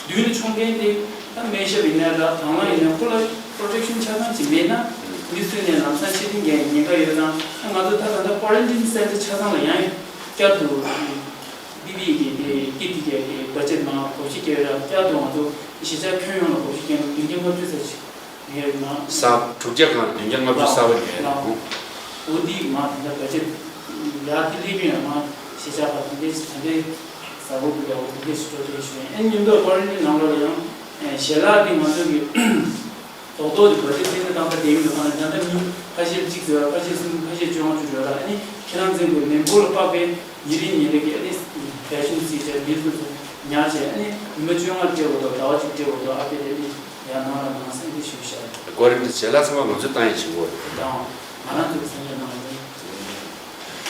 མདུན་ནས་མཆོང་མཁན་དེ་ད་སྨན་ཞབས་ཡིན་ན་ར་དང་བླངས་ཡིན་ན་ཁོ་ལ་པྲོ་ཊེག་ཤན་ཆ་ཚང་ཅིག་མེད་ན་མི་སུ་ནས་ལམ་སང་ཕྱི་ཐོན་རྒྱག་ཉེན་ཁ་ཡོད་ཙང་ང་ཚོ་ད་ད་ལྟ་ཀོ་རན་ཊིན་སེན་ཊར་ཆ་ཚང་ལ་ཡང་བསྐྱར་དུ་པི་པི་ཨི་གི་དེ་ཀིཊ་དེ་གའི་བར་ཆད་མང་བགོ་བཤའ་བརྒྱབ་ཡོད་ར་བསྐྱར་དུ་ང་ཚོ་གཞིས་ཆགས་ཁྱོན་ཡོངས་ལ་བགོ་བཤའ་བརྒྱབ་ན་བདུན་བརྒྱ་ལྔ་བཅུ་ཙམ་ཞིག་ཡོད་ན། གསར་དྲུག་བརྒྱ་གང་བདུན་བརྒྱ་ལྔ་བཅུ་གསར་པ་ཉོས་ན། འོ་འདི་མ་དེ་འདྲ་བར་ཆད་ཡག་དེ་སླེབས་ཡོད་མ་གཞིས་ཆགས་པ་དེ་འདྲས་ཅིག་དེ་འདྲས་ཟ་འོ་འདུག་ཡག་འོ་དེ་འདྲས་ཅིག་སྤྲོ་སྟེ་ཞུ་ཡིན། ཨེ་མཉམ་དུ་ཀོ་རན་ཊིན་ནང་ལོགས་ལ་ཡང་ཞལ་ལག་དེ་ང་ཚོ་གི་རྡོག་རྡོག་གི་བར་ཆད་སེལ་ན་ཏག་ཏག་བསྡད་ཡོད་མེད་ཁོ་ན་ད་ལྟ་མི་ཁ་ཤས་གཅིག་ཟེར་བ་ཁ་ཤས་གསུམ་ཁ་ཤས་བཅོ་ལྔ་བཅུ་ཡོད་ལ་ཨ་ནི་ཁྱེད་རང་ཚོའི་མི་འབོར་ལ་དཔག་པའི་ཉིན་རེ་ཉིན་རེ་གི་ཨ་ནི་བེ་ཤིན་སི་ཅར་མི་སུ་སུ་ཉར་བྱས་ཨ་ནི་ཉི་མ་བཅོ་ལྔ་སྤྲད་འོ་དོ་ཟླ་བ་གཅིག་སྤྲད་འོ་དོ་ཨ་ཕའི་ཨ་ནི་ཡར་ནང་ལ་ནང་སེམས་འདི་ཞུ་བྱ། ཀོ་རན་ཊིན་ཞལ་ལག་ཚང་མ་ང་ཚོས་བཏང་ཡས་བྱེད་དགོས་རེད། དང་ང་རང་ཚོའི་སེམས་ཅན་ནང་ལ་ནི།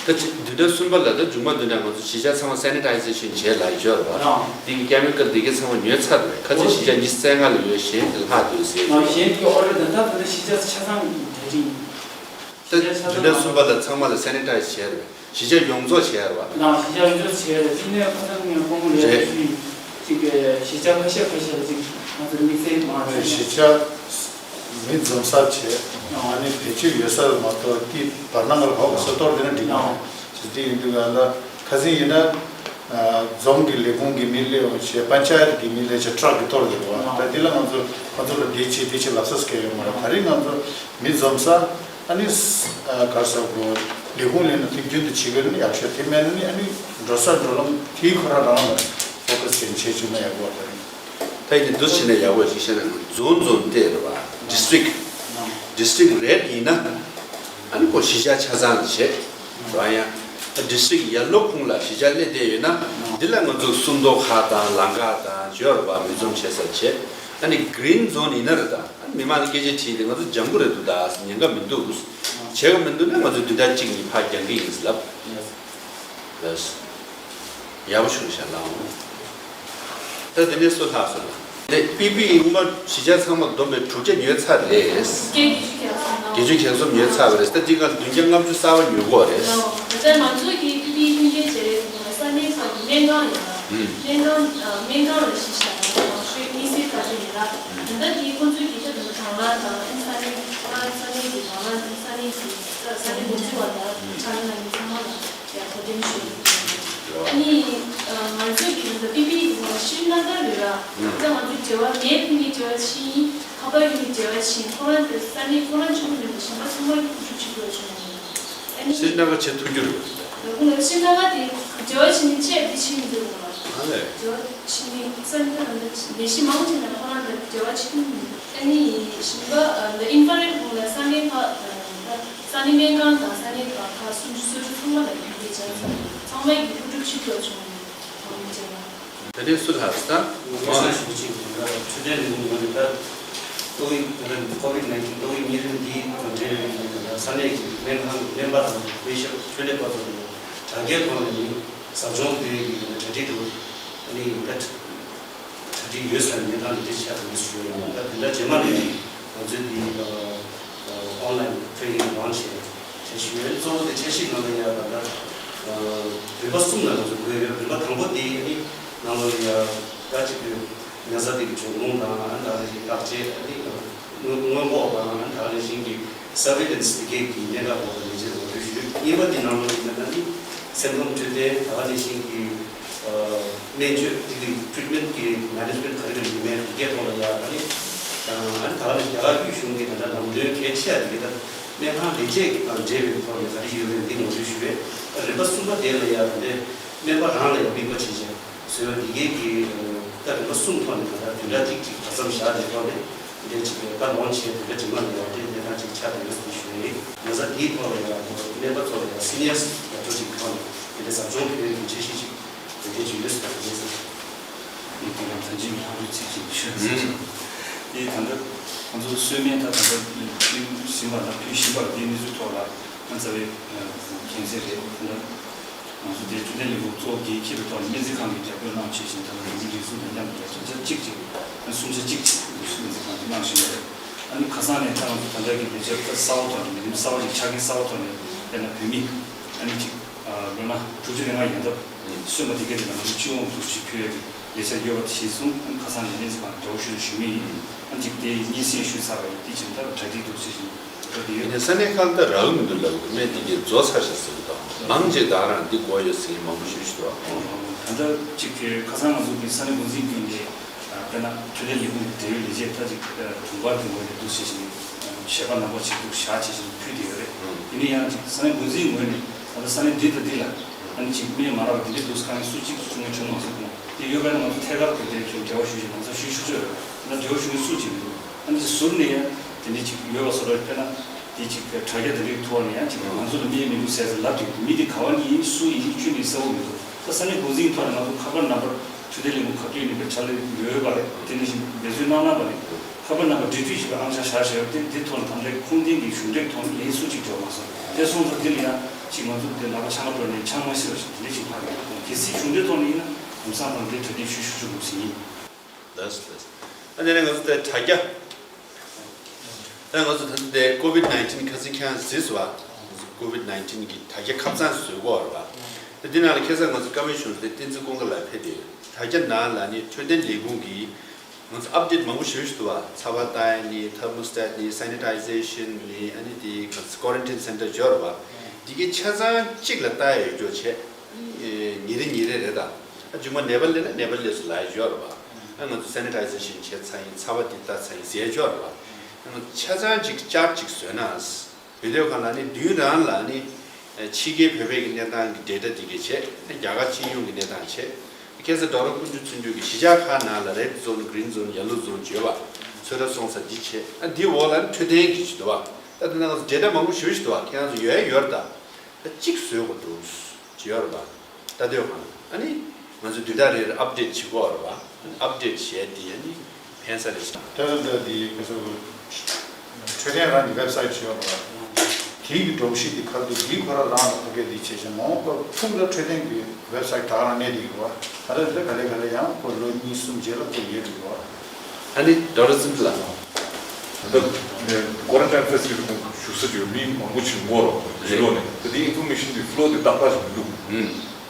ད་ཅི་བདུན་ཕྲག་གསུམ་པ་ལ་ད་མཇུག་མ་བདུན་ཕྲག་ང་ཚོ་གཞིས་ཆགས་ཚང་མ་སེ་ནི་ཊའི་ཛེ་ཤན་བྱས་ལ་ཡོད་རེད་བ། རང་། འདི་གི་ཀེ་མི་ཀལ་འདི་གའི་ཚང་མ་ཉོས་ཚར་རེད། ཁ་ཆེ་གཞིས་ཆགས་ཉི་ཤུ་རྩ་ལྔ་ལ་ཡོད། གཞན་དེ་ལྷག་འདུག་ཟེར་ང་གཞན་གྱི་ཨོ་ཌར་ད་ལྟ་ད་ལྟ་གཞིས་ཆགས་ཆ་ཚང་གྲ་སྒྲིག་ཡིན། ད་བདུན་ཕྲག་གསུམ་པ་ལ་ཚང་མ་ལ་སེ་ནི་ཊའི་ཛི་བྱས་རེད། གཞིས་ཆགས་ཡོངས་རྫོགས་བྱས་རེད་བ། ནང་གཞིས་ཆགས་ཡོངས་རྫོགས་བྱས་རེད། དེ་ནས་ཁ་སང་ངས་ཁོང་ལ་ཡར་ཞུས་ཡིན། གཅིག་གི་གཞིས་ཆགས་ཁ་ཤས་ཁ་ཤས་ལ་ཅིག་ང་ཚོ་དམིགས་བསལ་མང་ཆེ་གཞིས་ཆགས་མི་འཛོམས་ས་བྱས་ཨ་ནི་བེད་སྤྱོད་ཡོད་ས་མ་གཏོགས་ཀྱི་བར་སྣང་ལ་བབས་ས་གཏོར་དེ་ན་འགྲིག་མ་རེད། དེ་ཡིན་དུས་ང་ལ་ཁ་སང་ཡིན་ན་རྫོང་གི་ལས་ཁུངས་ཀྱི་མི་སླེབས་འོང་བྱས་པན་ཆ་ཡར་གྱི་མི་སླེབས་བྱས་ཊྲག་གི་གཏོར་དེ་རེད་བ། ད་འདི་ལ་ང་ཚོ་ཁོ་ཚོ་ལ་འདི་བྱེད་འདི་བྱེད་ལབ་ས་སྐད་ཡོད་མ་རེད། ད་རེས་ང་ཚོ་མི་འཛོམས་ས། ཨ་ནི་ཨ་ག་རེ་ཟེར་དགོས། ལས་ཁུངས་ལས་ནི་དུས་རྒྱུན་དུ་བྱེད་དགོས་ནི་ཡག་ཤོས་དེ་མེད་ནི་ཨ་ནི་འགྲོ་ས་འགྲོ་ལམ་དེའི་ཁོ་རང་རང་ལ་ཕོ་ཁ་སི་བྱས་བྱས་བཅུག་ན་ཡག་པོ་རེད། ཕ་གི་འདུ་བྱེད་ནས་ཡག་པོ་ཞིག་བཤད་ན་རྫོང་རྫོང་སྟེ་རེད་བ། district district རེད་ཡིན་ན་ཨ་ནི་ཁོ་གཞིས་ཆགས་ཆ་ཚང་ལ་བྱེད་ར། ཡང་district ཡར་ལོ་ཁུངས་ལ་གཞིས་ཆགས་སླེབས་བསྡད་ཡོད་ན་འདི་ལ་ང་ཚོ་སུམ་མདོ་ཁག་དང་ལམ་ཁ་དང་བརྗོད་ར་བ་མི་འཛོམས་བྱེད་ས་བྱེད། ཨ་ནི་green zone ཡིན་ན་རེད་ད། ཨ་ནི་མི་མང་ལ་སྐད་ཆ་དྲིས་ཏེ་ང་ཚོ་ལྗང་གུ་རེད་འདུག་ད་ཉེན་ཁ་མི་འདུག་བྱེད་ཀྱི་མི་འདུག་ན་ང་ཚོ་བདུན་ཕྲག་གཅིག་གཉིས་ཕར་རྒྱག་གི་ཡིན་ལབ། ལགས། ཡག་པོ་བྱུང་ཤག་ལགས། ད་དེ་ནས་སུ་ལྷག་སོང་ལ། དེ་པི་པི་ཨི་སྔོན་མ་གཞིས་ཆགས་ཚང་མ་བསྡོམས་པའི་དྲུག་བརྒྱ་ཉོས་ཚར་རེད། བརྒྱད་ཅུ་གྱ་གསུམ་ཉོས་ཚར་བ་རེད། ད་འདི་ག་བདུན་བརྒྱ་ལྔ་བཅུ་གསར་པ་ཉོ་དགོས་རེད། ད་ལྟ་ང་ཚོ་གི་པི་པི་ཨི་ཐོན་སྐྱེད་བྱེད་རེས་དང་ས་གནས་ཁག་གི་སྨན་ཁང་ཡིན་ལ། ཨུམ། སྨན་ཁང་ཨ་སྨན་ཁང་ལ་གཞི་བཞག་ནས་མང་ཤོས་དམིགས་བསལ་བཀའ་དྲིན་ཡིན་ལ། ད་ལྟ་དེའི་ཁོང་ཚོའི་གི་ཆ་དང་གྲང་ལྷགས་དང་ས་གནས་ཁོ་རང་ས་གནས་ཀྱི་གྲང་ལྷགས་དང་ས་གནས་ཀྱི་ས་གནས་འགོ་འཛིན་པ་དང་ཕྱག་ལས་གནང་མཁན་ཚང་མ་ལ་ཡང་གོ་སྟོན་ཞུ་ཡི། ཨ་ནི་ང་ཚོས་ཀྱི་ད་ལྟ་པི་པི་ཨི་གི་ནང་ཤིང་སྣ་ཁ་ལོས་ར། ད་ང་ཚོས་འབྲེལ་བ་ལས་ཁུངས་ཀྱི་འབྲེལ་བ་ཕྱིན་ཡིན། ཁ་པར་ཡིན་གྱི་འབྲེལ་བ་ཕྱིན། ཁོ་རང་དེ་ས་གནས་ཁོ་རང་ཆུང་མིན་པ་གཞན་པ་ཚང་མ་གི་ཐུགས་ཤུགས་ཆེ་དགོས་བྱུང་ཡིན། ཨ་ནི་ཤིང་སྣ་ཁ་བྱེད་ཐུབ་རྒྱུ་རེད། ད་ཁོང་ལ་ཤིང་སྣ་ཁ་དེ་འབྲེལ་བ་བྱེད་ནི་ཆེད་དེ་ཕྱིན་མི་འདུག་ལ། ཨ་ལས། འབྲེལ་བ་བྱེད་ནི་ས་གནས་ཁ་ལ་ལས་གཞི་མང་ཆེ་ན་ཁོ་རང་དེ་འབྲེལ་བ་བྱེད་ཐུབ་མི་འདུག་ཨ་ནི་གཞན་པ་ཨ་ད་ཨིན་ཕ་རེལ་ཁོང་ལ་ས་གནས་ཁག་ད་ས་གནས་སྨན་ཁང་དང་ས་གནས་ཁག་ཁག་སུམ་ཅུ་སོ་བཅུ་ཚང་མ་ལ་ཡིན་གྱི་ཅན་ཚང་མ་ཡིན་ཐུགས་སྒྲུབ་ཆེ་དགོས་བྱུང་ཡིན། ད་ནས་སུ་ལྷག་ས། ང་ཚོ་ཞུ་ཅིག་འཕྲོད་བསྟེན་ལས་ཁུངས་ངོས་ནས་ད་ཏོག་དབྱིབས་ད་ལྟ་ཀོ་ཝིད་ནའིན་ཊིན་ཏོག་དབྱིབས་གཉན་རིམས་འདི་དང་འབྲེལ་བའི་ད་ས་གནས་ཀྱི་སྨན་ཁང་སྨན་པ་དང་པེ་ཤ་འཕྲོད་བསྟེན་པ་ཚོ་ནས་དྲ་རྒྱའི་ཐོག་ནས་ནི་ཟབ་སྦྱོང་སྤེལ་གྱི་ད་གྲ་སྒྲིག་ཏུ་ཨ་ནི་ད་གྲ་སྒྲིག་ཡོད་ཟེར་ནས་ད་འདི་ཆ་དུ་ཞུ་ཡོད། ད་དེ་འདྲ་རྗེས་མ་ནས་ང་ཚོས་འདི་ཨོན་ལན་ཊི་རེ་ནིང་ལོན་ཆི་བྱས་བྱས་ཞུ་ཡོད། གཙོ་བོ་དེ་འཆར་གཞི་ནང་ལ་ཡ་ད་ལྟ་རིམ་པ་གསུམ་ནང་ང་ཚོ་བགོས་ཡོད། རིམ་པ་དང་པོ་དེ་ནི་ནང་ལོགས་ལ་ཡ་ད་ཅིག་གི་ན་ཚ་དེ་གི་འབྱུང་ཁུངས་དང་ཨ་ནི་ད་ག་ནང་བཞིན་བརྟག་དཔྱད་ཨ་ནི་སྔོན་སྔོན་འགོག་དང་ཨ་ནི་ད་ག་ནང་བཞིན་གྱི་སར་ཝེ་ལན་སི་དེ་གའི་གི་གནད་འགག་སྐོར་ལ་ལས་བྱེད་ངོ་སྤྲོད་ཞུས། གཉིས་པ་དེ་ནང་ལོགས་ཡིན་ན་ད་ནི་སེམས་ཁམས་འཕྲོད་བསྟེན་ད་ག་ནང་བཞིན་གྱི་སྨན་བཅོས་དེ་གི་ཊི་རིཊ་མེན་ཊི་གི་མེ་ནེཇ་མེན་ཊི་ག་རེ་ག་རེ་ཡིན་མིན་དེ་གའི་ཐོག་ལ་ཡ་ཨ་ནི་ཨ་ནི་ད་ག་ནང་བཞིན་རྒྱ་གར་དབུས་གཞུང་གི་ད་ལྟ་ལམ་སྟོན་གལ་ཆེ་ཡ་དེ་གི་ད་སྨན་ཁང་ལས་བྱེད་ཀྱི་དང་འབྲེལ་བའི་ཐོག་ནས་ག་རེ་ཡོད་མེད་འདི་ངོ་སྤྲོད་ཞུ་བས། རིམ་པ་གསུམ་པ་དེ་ལ་ཡ་ད་ལྟ་སྨན་པ་རང་ལ་ཡ་དམིགས་པ་བྱེད་བྱས། བཟོས་པ་འདི་གའི་གི་ད་རིམ་པ་གསུམ་ཐོག་ནས་ད་ལྟ་བདུན་ཕྲག་གཅིག་ཅིག་བར་མཚམས་བཞག་ནས་ཐོག་ནས་འདི་ཅིག་གི་ད་ལོན་ཆེ་བདུན་ཕྲག་རྗེས་མ་ནས་ཡང་འདི་གནས་སྟངས་ཅིག་ཆགས་བསྡད་ཡོད་ཟེར་ཞུ་ཡིན། ན་ཚ་འདིའི་ཐོག་ལ་ཡང་སྨན་པ་ཚོ་ལ་ཡང་སི་ནི་ཡར་ཌོག་ཊར་ཅིག་གི་ཐོག་ནས་འདི་འདྲའི་ཟབ་སྦྱོང་སྤེལ་བའི་འཆར་གཞི་ཅིག་དེ་འདྲའི་ཅིག་ཡོད་ཟེར་བ་རེད་ཟེར། འདི་དེ་ཡང་ད་ཅིག་ལྷག་རུ་ཚིག་ཅིག་ཞུ་ཟེར། འདི་ད་ལྟ་ང་ཚོ་གསོལ་སྨན་ད་ད་ལྟ་ཕུལ་ཟིན་པ་དང་ཕུལ་བཞིན་པ་འདིའི་གནས་ཚུལ་ཐོག་ལ་ང་རྩ་བའི་མཁྱེན་གསལ་རེད། ད་ལྟ། ང་ཚོ་དེ་འཕྲོད་བསྟེན་ལས་ཁུངས་གཙོ་བོ་འགན་འཁྱེར་བའི་ཐོག་ནས་སྨན་རྩིས་ཁང་གིས་རྒྱབ་སྐྱོར་གནང་བྱས་ཤིང་ད་ལྟ་འཛིན་སྐྱོང་སྒྲིག་འཛུགས་ནས་མཉམ་དུ་ཡར་ཐབས་ཆ་གཅིག་ཅིག་ཨ་ནི་གསུམ་ཆ་གཅིག་ཅིག་སྨན་རྩིས་ཁང་གིས་གནང་བཞིན་ཡོད་རེད། ཨ་ནི་ཁ་སང་ནས་ད་ང་ཚོ་ད་ལྟ་གི་ལས་བྱེད་ད་གསར་པ་ཐོག་ནས་མི་རིགས་གསར་པ་ཅིག་ཆ་རྐྱེན་གསར་པ་ཐོག་ནས་དཔེར་ན་བོད་མི་ཨ་ནི་ཅིག་ལོ་ན་དྲུག་ཅུ་རེ་ལྔ་ཡན་འདབ་སོན་པ་དེ་གས་དེ་ལ་ང་ཚོ་སྤྱི་ཡོངས་འཛུགས་ཞིབ་ཕུལ་ཡས་ཀྱི་ལས་འཆར་ཡོད་པ་དེ་གཞིར་བཟུང་ཨ་ནི་ཁ་སང་ནས་སྨན་རྩིས་ཁང་ལ་འབྲེལ་བ་ཞུ་དང་ཞུ་མུས་ཡིན། ཨ་ནི་ཅིག་དེ་སྙན་སེང་ཞུས་ཚར་བ་ཡིན། དེ་བཞིན་ད་གྲ་སྒྲིག་འདུག་ཟེར་བཞིན་ད་དེ་ཡོད། ཡིན་ནའི་ས་གནས་ཁག་ལ་ད་རག་གི་མི་འདུག་ལབ་འདུག་སྨན་དེ་གས་རྫོགས་ཚར་ཤག་ཟེར་གི་འདུག་མང་ཆེ་ད་རང་འདི་དགོས་ཡོད་ཟེར་མཁན་མང་པོ་ཞིག་ཞིག་འདུག་ད་ལྟ་གཅིག་དེ་ཁ་སང་ང་ཚོ་གི་ས་གནས་འགོ་འཛིན་ཀུན་གྱིས་དཔེར་ན་འཕྲོད་བསྟེན་ལས་ཁུངས་ཀྱི་འབྲེལ་ཡོད་ལས་བྱེད་ད་ཅིག་དུང་དཀར་གྱི་ངོས་ནས་འདུག་ཟེར་བཞིན་ཞལ་པར་ནང་པ་ཅིག་འདུག་བཞག་བྱས་བཞིན་ཕུལ་བསྡད་ཡོད་རེད། ཡིན་ན་ཡང་ཅིག་ས་གནས་འགོ་འཛིན་ངོས་ནས་ད་ལྟ་ས་གནས་འདི་དང་འདི་ལ་ཨ་ནི་ཅིག་སྨན་མ་རག་པ་འདི་འདྲའི་འདུག་ས་ཁ་ནས་སུ་གཅིག་བྱུང་ངེས་བྱུང་མ་སོང་གོང་དེ་ཡོད་པ་ན་ང་ཚོ་ཐད་ཀར་དེ་འདྲའི་ཁྱོད་འབྲེལ་བ་ཞུ་བཞིན་ལམ་སང་ཞུ་ཞུ་ཆོག་ཡོད་རེད། ད་འབྲེལ་བ་ཞུ་མཁན་སུ་གཅིག་མི་འདུག་ཨ་ནི་ཅིག་ཟུར་ནས་ཡང་དེ་འདྲའི་ཅིག་ཡོད་པ་བཟོ་འདྲ་དཔེར་ན་དེ་ཅིག་དྲ་རྒྱ་དེ་འདྲའི་ཐོག་ནས་ཡང་ཅིག་ང་ཚོ་ལ་སྨན་མི་འདུག་ཟེར་ཟེར་ལབ་དུས་མི་དེ་ག་བ་ནས་ཡིན་སུ་ཡིན་ཁྱོན་ནས་གསལ་བོ་མི་འདུག་ད་ས་གནས་འགོ་འཛིན་ཐོག་ནས་ང་ཚོ་ཁ་པར་ནམ་བར་འཕྲོད་བསྟེན་ལས་ཁུངས་ག་དུས་ནས་པའི་ཕྱག་ལས་ཡོད་པ་རེད། དེ་ནས་བཞིན་འབད་བརྩོན་གནང་གནང་བ་རེད། ཁ་པར་ནམ་བར་འབྲེལ་མཐུད་བྱེད་པའི་ཨང་ཆ་བཞག་བཞག་ཡོད་དེ་འདི་ཐོག་ནས་དམ་ལས་ཁུངས་ལྡན་གྱི་གཞུང་འབྲེལ་ཐོག་ནས་ལན་སུ་གཅིག་འབྱོར་མ་སོང་། དེ་སོང་ཙང་འདི་ལ་ཡང་ཅིག་ང་ཚོ་འདི་ལག་པ་འཆང་ག་འགྲོ་ནས་འཆང་མ་ཤེས་པ་ཞིག་དེ་འདྲ་ཞིག་ལྷག་ཡོད། གལ་སྲིད་གཞུང་འབྲེལ་ཐོག་ནས་ཡིན་ན་ལམ་སང་ལ་འདི་གྲ་སྒྲིག་ཞུ་ཞུ་ཆོག་འདུག་ཟིན་ཡིན། ལགས་སོ་ལགས་སོ། ཨ་ནི་ང་ཚོ་དེ་དྲ་རྒྱ། ད་ང་ཚོ་ད་ལྟ་དེ་ཀོ་ཝིད་ནའིན་ཊིན་ཁ་སང་ཁྱེད་རང་གཟིགས་སོང་བ། ཀོ་ཝིད་ནའིན་ཊིན་གྱི་དྲ་རྒྱ་ཁ་བཙང་བཟོས་ཡོད་རེད་བ། དེ་འདི་ནང་ལ་ཁ་སང་ང་ཚོ་བཀའ་མོལ་ཞུ་དེ་བསྟན་འཛིན་ཀུན་དགའ་ལགས་ཕེབས་ཏེ་དྲ་རྒྱ་ནང་ལ་ནི་འཕྲོད་བསྟེན་ལས་ཁུངས་ཀྱིས་ང་ཚོ་ཨབ་ཌེཊ་མང་པོ་ཞུ་ཞུ་འདུག་བ། ཚ་བ་ལྟ་ཡ་ནི་ཐར་མོ་སི་ཊེཊ་ནི་སེ་ནི་ཊའི་ཟེ་ཤན་ནི་ཨ་ནི་དེ་ཀོ་རན་ཊིན་སེན་ཊར་འབྱོར་བ། དེ་གའི་ཆ་ཚང་གཅིག་ལ་ལྟ་ཡ་ཡོད་རྒྱུ་བྱས། ཉིན་རེ་ཉིན་རེ་རེད་ད། ཨ་མཇུག་མ་ནེ་པ་ལ་སླེབས་ན་ནེ་པ་ལ་སླེབས་སོང་ལབ་ཡ་ཡོད་རེད་བ། ཨ་ང་ཚོ་སེ་ནི་ཊའི་ཟེ་ཤན་བྱས་ཚར་ཡིན། ཚ་བ་འདི་ལྟ་ཚར་ཡིན་ཟེར་ཡ་ཡོད་རེད་བ། ཨ་ང་ཚོ་ཆ་ཚང་གཅིག་ཅར་གཅིག་བཟོས་ན། བོད་སྡོད་ཁང་ལ་ནི་མདུན་རང་ལ་ནི་ཕྱི་རྒྱལ་བོད་པའི་གི་གནས་སྟངས་ཀྱི་ཌེ་ཊ་འདི་གས་བྱས། རྒྱ་གར་སྤྱི་ཡོངས་ཀྱི་གནས་སྟངས་བྱས། ཁ་སང་ཌོག་ཊར་ཀུན་འབྱུང་བརྩོན་འགྲུས་ཀྱིས་གཞིས་ཆགས་ཁག་ནང་ལ་red zone, green zone, yellow zone བྱས་པ། ཚོད་ལྟ་སོང་ཙང་འདི་བྱས། ཨ་འདི་འོག་ལ་ནི་འཕྲོད་བསྟེན་གྱི་ཅིག་འདུག་བ། ད་དེ་ནང་ང་ཚོ་data མང་པོ་ཞེ་པོ་ཅིག་འདུག་བ། ཁྱེད་རང་ཚོ་ཡོད་ཡོད་རེད་ད། ད་གཅིག་བཟོས་དགོས་འདུག་ཅིག་ཡོད་རེད་པ། ལྟ་འདོད་ཁང་ཨ་ནི་ང་ཚོ་བདུན་ཕྲག་རེར་update བྱེད་དགོས་རེད་པ། update བྱས་དེ་ཨ་ནི་ཕན་ས་རེད་ཤག་ད་ལྟ་འདི་ཁ་སང་འཕྲོད་བསྟེན་རང་གི་website ཅིག་ཡོད་རེད་པ། དེའི་གི་སྒྲོམ་གཞི་འདི་ཁ་ཐུག་འདི་ཁོ་རང་རང་ལ་ཕ་གི་འདི་བྱས་ཤིང་མ་འོངས་པར་ཕུགས་ལ་འཕྲོད་བསྟེན་གྱི་website ད་ག་རང་གནས་བསྡད་ཡོད་པ། ད་ལྟ་འདི་ག་ལེ་ག་ལེ་ཡང་ཁོ་ལོ་གཉིས་གསུམ་རྗེས་ལ་ཁོ་ཡོད་ཀྱི་ཡོད་པ། ཨ་ནི་ཌོག་ཊར་ཚེ་རིང་ལགས། ད་ལྟ་ཀོ་རན་ཊིན་ཕེ་སི་ལི་ཊི་ཁོང་བཞུགས་ས་ཅིག་མི་མང་པོ་ཅིག་འགོར་རོ་ཡིན་ལོ་ནས་ད་དེའི་ཨིན་ཕོར་མེ་ཤན་དེ་ཕ་ལོ་དེ་ཏག་ཏག་ཞིག་མི་འདུག་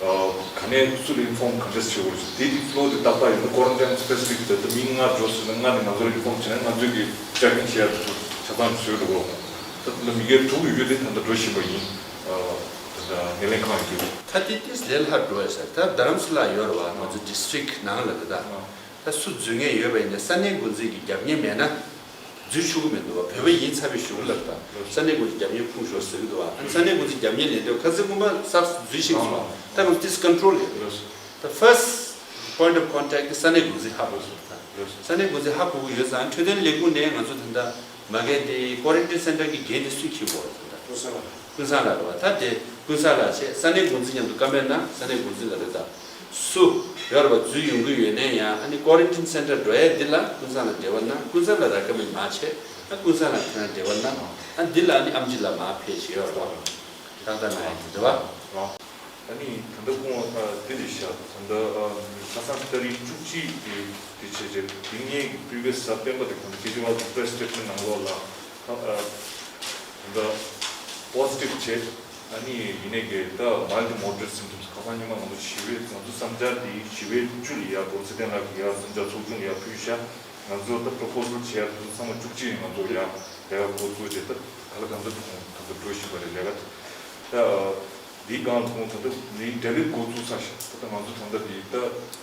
ཨ་ག་ནས་སུ་ལ་ཨིན་ཕོརམ་ག་འདྲས་བྱེད་དགོས་རེད། དེ་དེ་ཕ་ལོ་དེ་ཏག་ཏག་ཡོད་ན་ཀོ་རན་ཊིན་ཕེ་སི་ལི་ཊི་ད་ལྟ་མི་ལྔ་འགྲོ་ཟེར་ན་ལྔ་ནས་ང་ཚོར་ཨིན་ཕོརམ་བྱས་ན་ང་ཚོས་ཀྱི་ཅེག་ཨིན་བྱེད་ཡ་དེ་ཚོ་ཆ་ཚང་བཟོས་འགྲོ་དགོས། ད་ལྟ་མི་སྒེར་དྲུག་ཡོད་རྒྱུ་དེ་ད་ལྟ་འགྲོ་བཞིན་པ་ཡིན། ཨ་ད་ལྟ་སྣེ་ལེན་ཁང་ཡོད་རྒྱུ། ད་དེ་དེ་ལས་སླ་འགྲོ་ཡ་ཟེར། ད་རྡ་རམ་ས་ལ་ཡོད་རེད་བ། ང་ཚོ་district ནང་ལ་རེད་ད། ཨ་ད་སུ་འཛུལ་མཁན་ཡོད་པ་ཡིན་ན་ས་གནས་འགོ་འཛིན་གྱི་རྒྱབ་གཉེར་མེད་ན་འཛུལ་ཆོག་གི་མི་འདུག་བ། བོད་པ་ཡིན་ཚར་བའི་གཞུག་ལ་ད་ས་གནས་འགོ་འཛིན་རྒྱབ་གཉེར་ཁུངས་ཤོར་ཟེར་གི་འདུག་བ། ཨ་ནི་ས་གནས་འགོ་འཛིན་རྒྱབ་གཉེར་ལེན་འདོད་ཁ་སང་སྔོན་མ་གསར་འཛུལ་ཞིག་སོང་བ། ད་ང་ཚོ་ཏིས་control ཡོད། ད་first point of contact དེ་ས་གནས་འགོ་འཛིན་ཧ་གོ་དགོས། ས་གནས་འགོ་འཛིན་ཧ་གོ་དགོས་ཡོད་ཙང་འཕྲོད་བསྟེན་ལས་ཁུངས་ནས་ང་ཚོ་ད་ལྟ་མ་གི་དེ་quarantine center གི་འགན་དེ་སུས་འཁྱེར་དགོས་རེད་ད། ཀུན་བཟང་ལགས་རེད་བ། ད་དེ་ཀུན་བཟང་ལགས་བྱས་ས་གནས་འགོ་འཛིན་མཉམ་དུ་བཀའ་མོལ་གནང་། ས་གནས་འགོ་འཛིན་ལ་རེད་ད། སུ་ཡོད་རེད་བ། འཛུལ་ཡོང་གི་ཡོད་ན་ཡང་ཨ་ནི་quarantine center འགྲོ་ཡས་འདི་ལ་ཀུན་བཟང་ལ་འབྲེལ་བ་གནང་། ཀུན་བཟང་ལ་recommend མ་བྱས། ཨ་ཀུན་བཟང་ལགས་ཁྱེད་རང་འབྲེལ་བ་གནང་། ཨ་འདི་ལ་ཨ་ནི་ཨེམ་ཆི་ལ་མ་ཕེབས་བྱས་ཡོད་རེད་བ། ཏག་ཏག་གནང་ཡས་འདི་རེད་བ། ཨ་ནི་ད་ལྟ་སྐུ་ངོ་ཨ་འདི་རེད་ཤག་ད་ལྟ་ཨ་ཁ་སང་ཏ་རིག་བཅུ་གཅིག་གི་དེ་བྱས་རྗེས་དེ་ངེད་ཀྱི་previous གཟའ་སྤེན་པ་དེ་གོང་དེ་སྐད་ཆ་བ་press statement ནང་ལོགས་ལ་ཨ་ད་ལྟ་positive བྱས། ཨ་ནི་ཡིན་ནའི་གི་ད་mild to moderate symptoms ཁ་སང་ཉི་མ་ང་ཚོ་ཞི་བའི་ང་ཚོ་བསམ་འཆར་དེ་ཞི་བའི་བཅུ་ལ་ཡ་འགོ་ཚེ་བརྟན་ལགས་ཀྱི་ཡ་བསམ་འཆར་ཚོགས་ཆུང་ལ་ཡ་ཕུལ་ཤག་ང་ཚོ་ད་proposal བྱས་ཡ་དེ་ཚོ་ཚང་མ་བཅུ་གཅིག་ང་ཚོ་ཡ་ལས་ཀ་འགོ་བཙུགས་རྗེས་ད་ག་ལ་གང་འཚམ་གང་འཚམ་འགྲོ་བཞིན་པ་རེད་ལས་ཀ་དེ། ད་འདིའི་སྒང་ལ་ཁོང་ད་ལྟ་ནི་འབྲེལ་ཡོད་འགོ་བཙུགས་ཚར་ཤག་ད་ལྟ་ང་ཚོ་ད་ལྟ་འདི་ད་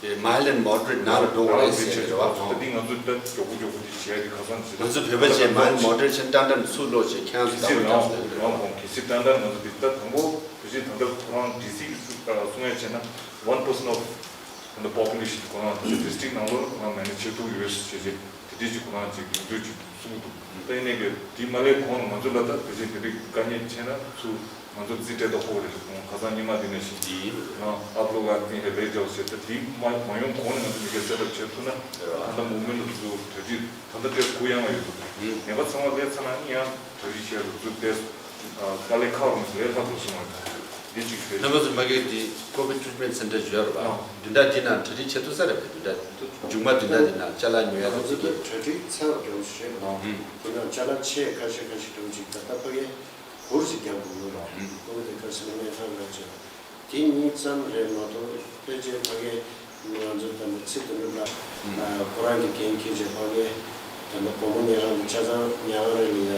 དེ་mild and moderate ནང་ལ་འགྲོ་དགོས་རེད་ཟེར་གྱི་རེད་བ། ད་འདི་ང་ཚོ་ད་མགྱོགས་པོ་མགྱོགས་པོ་འདི་བྱས་ཏེ་ཁ་སང་ང་ཚོ་བོད་པ་བྱས་mild moderate བྱས་ཏན་ཏན་ཚུར་ལོག་བྱས་ཁྱེད་རང་ཚོ་ད་ལྟ་ལ་ཁོང་གལ་སྲིད་ཏན་ཏན་ང་ཚོ་འདི་ད་དང་པོ་བོད་ཆེན་ད་ལྟ་ཁོ་རང་ཌི་སི་གི་གསུང་ཡ་བྱས་ན་one percent of ད་ལྟ་population ཁོ་རང་ད་ལྟ་district ནང་ལོགས་ཁོ་རང་manage བྱེད་ཐུབ་ཡོད་ཟེར་བྱས། དེ་འདྲས་ཅིག་ཁོ་རང་ཅིག་ཡོང་འདོད་ཅིག་གསུངས་འདུག་ད་ཡིན་ནའི་གི་དེ་མ་ལས་གོང་ལ་ང་ཚོ་ལ་ད་དེ་བཞིན་དེ་འདྲའི་དཀའ་ངལ་ཕྱིན་ན་ཚུར་ང་ཚོ་རྩིས་སྤྲད་ད་ཧོ་རེད། ཁོང་ཁ་སང་ཉི་མ་དེ་ནས་བཞིན་གྱིས་ང་ཨབ་ལོ་ག་ཏིང་ཧེ་བེ་ཇའོ་ཟེར་ད་དེ་མ་མ་ཡོང་གོང་ནས་ང་ཚོ་མི་སྒེར་set up བྱེད་ཐུབ་ན་ད་ལྟ་movement ལ་ཚུར་གྲ་སྒྲིག་ད་ལྟ་དེ་གུ་ཡངས་ཡོད་འདུག་ངེས་པ་ཚང་མ་ལས་ཚ་ན་ཡང་གྲ་སྒྲིག་བྱས་འདུག་ཚུར་དེ་དཀའ་ལས་ཁག་རུ་ལས་ལྷག་ཏུ་སོང་བ་དང་འདི་གཅིག་རེད། རྣམ་པ་ཚོ་མ་གི་དེ་COVID treatment center ཡོད་རེད་པ། ཨ། བདུན་ཕྲག་འདི་ནང་གྲ་སྒྲིག་བྱེད་ཐུབ་ས་རེད་པས། བདུན་ཕྲག་མཇུག་མ་བདུན་ཕྲག་འདི་ནང་ཅ་ལག་ཉོ་ཡ་ང་ཚོ་དེ་གི་གྲ་སྒྲིག་ཚར་བ་འགྲོ་ཞིག་རེད་ལ། ཨ། དེ་ནང་ཅ་ལག་ཆེ་ཁ་ཤས་ཁ་ཤས་འགྲོ་ཅིག་ད་ལྟ་ཕ་གི་གུར་ཞིག་རྒྱག་དགོས་ཡོད་རེད། ཨ། ཁོ་དེ་ཁ་ཤས་ནས་ཐང་ར་ཅིག་དེ་གཉིས་ཙམ་རེད་མ་གཏོགས་དཔེ་ཆའི་ཕ་གི་ང་ཚོ་ད་ལྟ་ཚེ་དོན་གྲུབ་ལགས་ཁོ་རང་གི་འགན་འཁྱེར་བྱས་ཕ་གི་ད་ལྟ་བུ་མོ་ཉེ་རང་གི་ཆ་ཚང་ཉེ་རང་རེད་ལ་ཡ།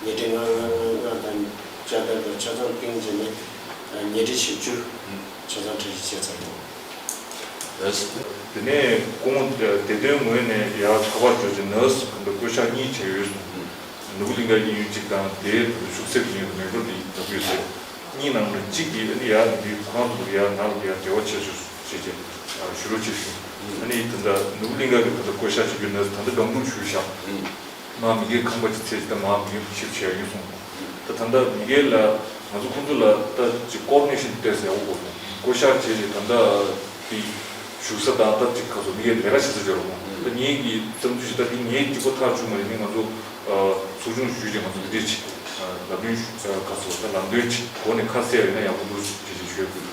ཉལ་ཁྲི་ལྔ་ལྔ་ལྔ་ལྔ་དང་བཅའ་དར་དང་ཆ་ཚང་བཏིང་བྱས་ནས་ཉལ་ཁྲི་བཞི་བཅུ་ཆ་ཚང་གྲ་སྒྲིག་བྱས་ཚར་ཡོད། དེ་ནས་སྐུ་ངོ་བདེ་དོན་ངོས་ནས་ཡར་ཁ་པར་འབྱོར་རྗེས་ནར་སི་གང་འདྲ་བསྐོ་བཞག་གཉིས་བྱས་ཡོད་གསུངས། ནོར་བུ་གླིང་ག་དབྱིན་ཡུལ་གཅིག་དང་དེའི་ཤུག་གསེབ་ཉེ་རུ་མེག་ལོར་དེ་ལབ་ཡོད་ཟེར། གཉིས་ནང་ནས་གཅིག་གིས་ཨ་ནི་ཡར་འདི་ཁོ་རང་ཚོ་ཡར་ནང་ལ་ཡར་འབྲེལ་བ་བྱས་ཆོག་ཅེས་བྱས་ཞུ་རོགས་བྱེད་ཞུ། ཨ་ནི་ད་ལྟ་ནོར་བུ་གླིང་ག་གི་ད་ལྟ་བསྐོ་བཞག་བྱེད་རྒྱུ་ནར་སི་ད་ལྟ་འགྲོ་འདུག་ཞུ་ཤག་མ་མི་སྒེར་ཁང་པ་ཅིག་ཚད་ཅིག་ད་མ་མི་སྒེར་ཤིབ་བྱས་ཡོད་གསུངས། ད་ད་ལྟ་མི་སྒེར་ལ་ང་ཚོ་ཁོང་ཚོ་ལ་ད་ཅིག་ཀོ་ཨོར་ཌི་ནེ་ཤན་ཏོག་ཙམ་ཡག་པོ་དགོས་སོང་། བསྐོ་བཞག་བྱས་རྗེས་ད་ལྟ་དེ་བཞུགས་ས་དང་ད་ཅིག་ཁ་སོ་མི་སྒེར་ལས་ཀ་བྱེད་ས་འབྱོར་བ་ད་ངེད་ཀྱི་བསམ་ཚུལ་ཞིག་ད་དེ་ངེད་གཅིག་པོ་ཐག་ཆོད་མ་རེད། ངས་ང་ཚོ་ཚོགས་ཆུང་ཞུས་རྗེས་ང་ཚོ་འདི་འདྲས་ཅིག་ལབ་སྟོན་ཁ་སོ་ད་ལམ་སྟོན་ཅིག་སྒོ་ནས་ཁ་གསལ་ཡོད་ན་ཡག་པོ་འདུག་ཅེས་ཞུ་ཡག་གི།